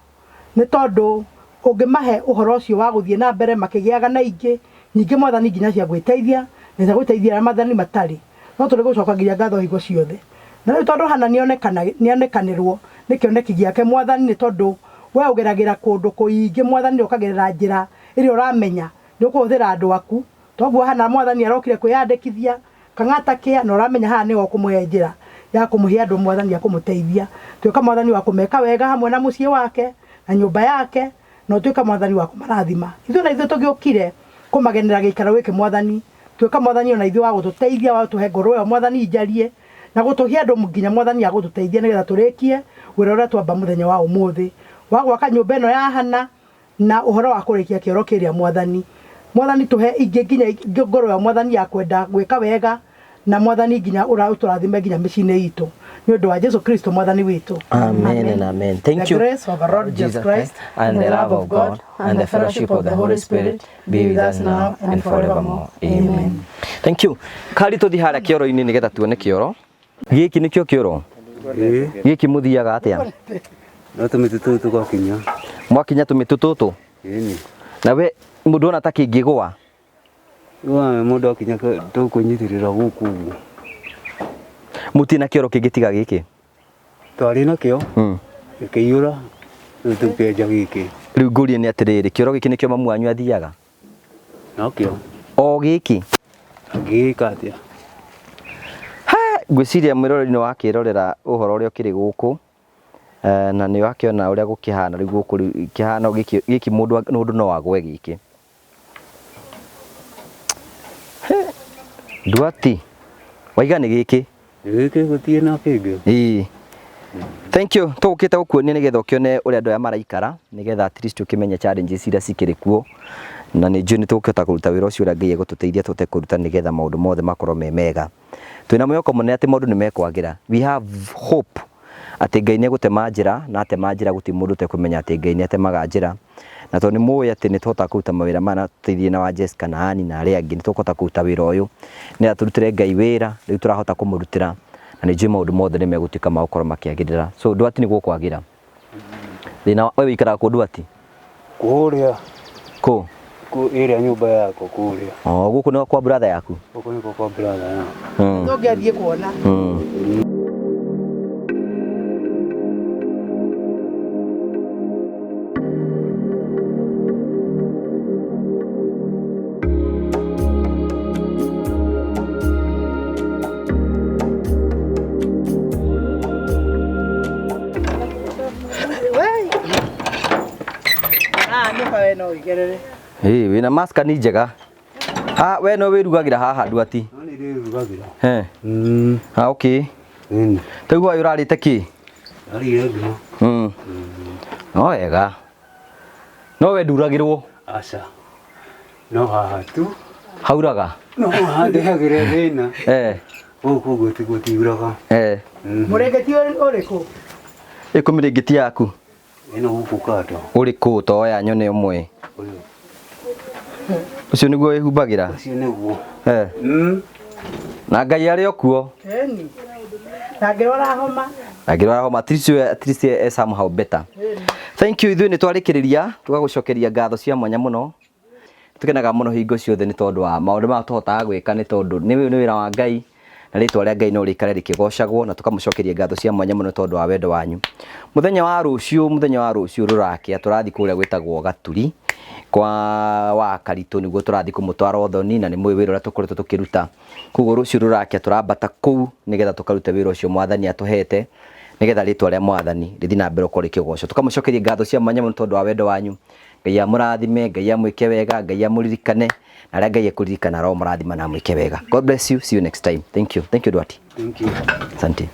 nĩ tondũ ũngĩmahe ũhoro ũcio wa gũthiĩ na mbere makĩgĩaga na ingĩ nyingĩ, Mwathani, nginya cia gwĩteithia na cia gwĩteithia arĩa, Mwathani, matarĩ. No tũrĩ gũcokagĩria ngatho hingo ciothe. Na rĩu tondũ Hana nĩonekanĩrwo nĩ kĩoneki gĩake, Mwathani, nĩ tondũ we ũgeragĩra kũndũ kũingĩ, Mwathani, ũkagerera njĩra ĩrĩa ũramenya nĩ ũkũhũthĩra andũ aku. Toguo Hana, Mwathani, arokire kwĩyandĩkithia Kang'ata kĩa na ũramenya haha nĩho ũkũmũhe njĩra ya kũmũhe andũ, Mwathani, a kũmũteithia. Tuĩka, Mwathani, wa kũmeka wega hamwe na mũciĩ wake na nyũmba yake, na ũtuĩka, Mwathani, wa kũmarathima. Ithuĩ na ithuĩ tũgĩũkire kũmagenera gĩikaro gĩkĩ, Mwathani, tuĩka, Mwathani, ona ithuĩ wa gũtũteithia, wa gũtũhe ngoro ĩyo, Mwathani, njarie na gũtũhe andũ nginya, Mwathani, a gũtũteithia nĩgetha tũrĩkie wĩra ũrĩa twamba mũthenya wa ũmũthĩ wa gwaka nyũmba ĩno ya Hana na ũhoro wa kũrĩkia kĩoro kĩrĩa. Mwathani, Mwathani, tũhe ingĩ nginya ngoro ĩyo, Mwathani, ya kwenda gwĩka wega, na Mwathani, nginya ũtũrathime nginya mĩciĩ-inĩ itũ, nĩ ũndũ wa Jesu Kristo Mwathani witũ. Amen and amen. Thank The you. grace of our Lord Jesus Christ and the love of God and the fellowship of the Holy Spirit be with us now and forevermore. Amen. Thank you. Kari tũthiĩ harĩa kĩoro-inĩ nĩgetha tuone kĩoro. Gĩkĩ nĩkĩo kĩoro? Ĩĩ. Gĩkĩ mũthiaga atĩa? No tũmĩtĩ tũu tũgakinya. Mwakinya tũmĩtĩ tũtũ? Ĩni. Na we mũndũ ona ta kĩngĩgũa? Wa mũndũ akinya tũkwĩnyitĩrĩra gũkũ ũguo. Mũtirĩ na kĩoro kĩngĩ tiga gĩkĩ? Twarĩ nakĩo gĩkĩiyũra, rĩu tũkĩenja gĩkĩ. Rĩu ngũrie nĩ atĩrĩrĩ, kĩoro gĩkĩ nĩkĩo mamu wanyu athiaga? Nokĩo. O gĩkĩ? Angĩgĩka atĩa? Ngwĩciria mwĩroreri nĩ wakĩrorera ũhoro ũrĩa ũkĩrĩ gũkũ, na nĩ wakĩona ũrĩa gũkĩhana rĩu gũkũ. Rĩu kĩhano gĩkĩ gĩkĩ mũndũ no agwe gĩkĩ. Nduati waiga nĩ gĩkĩ? Gĩkĩ, gũtirĩ na kĩngĩ. Ĩĩ. Thank you. Tũgũkĩte gũkuonia nĩgetha ũkĩone ũrĩa andũ aya maraikara nĩgetha at least ũkĩmenye challenges iria cikĩrĩ kuo na nĩ njũĩ nĩ tũgũkĩhota kũruta wĩra ũcio ũrĩa Ngai egũtũteithia tũhote kũruta nĩgetha maũndũ mothe makorwo me mega. Twĩna mwĩhoko mũnene atĩ maũndũ nĩ mekwagĩra. We have hope atĩ Ngai nĩ egũtema njĩra na atema njĩra gũtirĩ mũndũ ũtekũmenya atĩ Ngai nĩ atemaga njĩra. Na tondũ nĩ mũĩ atĩ nĩ tũhotaga kũruta mawĩra maya na tũteithie na wa Jessica na Ann na arĩa angĩ, nĩ tũkũhota kũruta wĩra ũyũ nĩgetha tũrutĩre Ngai wĩra, rĩu tũrahota kũmũrutĩra na nĩ njũĩ maũndũ mothe nĩ megũtuĩka ma gũkorwo makĩagĩrĩra. So Ndwati nĩ gũkwagĩra. Thĩna we wĩikaraga kũ Ndwati? Kũrĩa. Kũ? Kũ ĩrĩa nyũmba yako kũrĩa. Oh, gũkũ nĩ kwa brother yaku? Gũkũ nĩkuo kwa brother yakwa. Tũngĩathiĩ kuona. Ah, nyoka we no ũigerere. Ĩ, wĩna maskani njega. Ha, we no wĩrugagĩra haha Ndwati? No nĩ ndĩrugagĩra. He. Ah, okay. Ĩni. Rĩu hwaĩ ũrarĩte kĩ? Ndarĩire ngima. No wega. No we nduragĩrwo? Aca. No haha tu. Hauraga? No haha ndehagĩra thĩna. Eh. Gũkũ gũtiuraga. Eh. Mũrĩngĩti ũrĩkũ? Ĩkũ mĩrĩngĩti yaku? Ĩno gũkũ kando. Ũrĩkũ toya nyone ũmwe? Ũyũ. Ũcio nĩguo wĩhumbagĩra? Ũcio nĩguo. Eh. Na Ngai arĩ o kuo. Ĩni. Na ngĩrwara homa. Na ngĩrwara homa at least at least eh, somehow better. Thank you ithuĩ nĩ twarĩkĩrĩria tũgagũcokeria ngatho cia mwanya mũno. Tũkenaga mũno hingo ciothe nĩ tondũ wa maũndũ maya tũhotaga gwĩka nĩ tondũ nĩ wĩra wa Ngai na rĩtwa rĩa Ngai no rĩikare rĩkĩgocagwo na tũkamũcokeria ngatho cia mwanya mũno tondũ wa wendo wanyu. Mũthenya wa rũciũ, mũthenya wa rũciũ rũrakĩa tũrathiĩ kũrĩa gwĩtagwo Gaturi kwa wa Karitũ nĩguo tũrathiĩ kũmũtwara ũthoni na nĩ mũĩ wĩra ũrĩa tũkoretwo tũkĩruta. Koguo rũciũ rũrakĩa tũrambata kũu nĩgetha tũkarute wĩra ũcio Mwathani atũhete nĩgetha rĩtwa rĩa Mwathani rĩthiĩ na mbere gũkorwo rĩkĩgocwo. Tũkamũcokeria ngatho cia mwanya mũno tondũ wa wendo wanyu. Ngai amũrathime, Ngai amwĩke wega, Ngai amũririkane, na arĩa Ngai ekũririkana aromũrathima na amwĩke wega. God bless you. See you next time. Thank you. Thank you, Duarte. Thank you. Asante.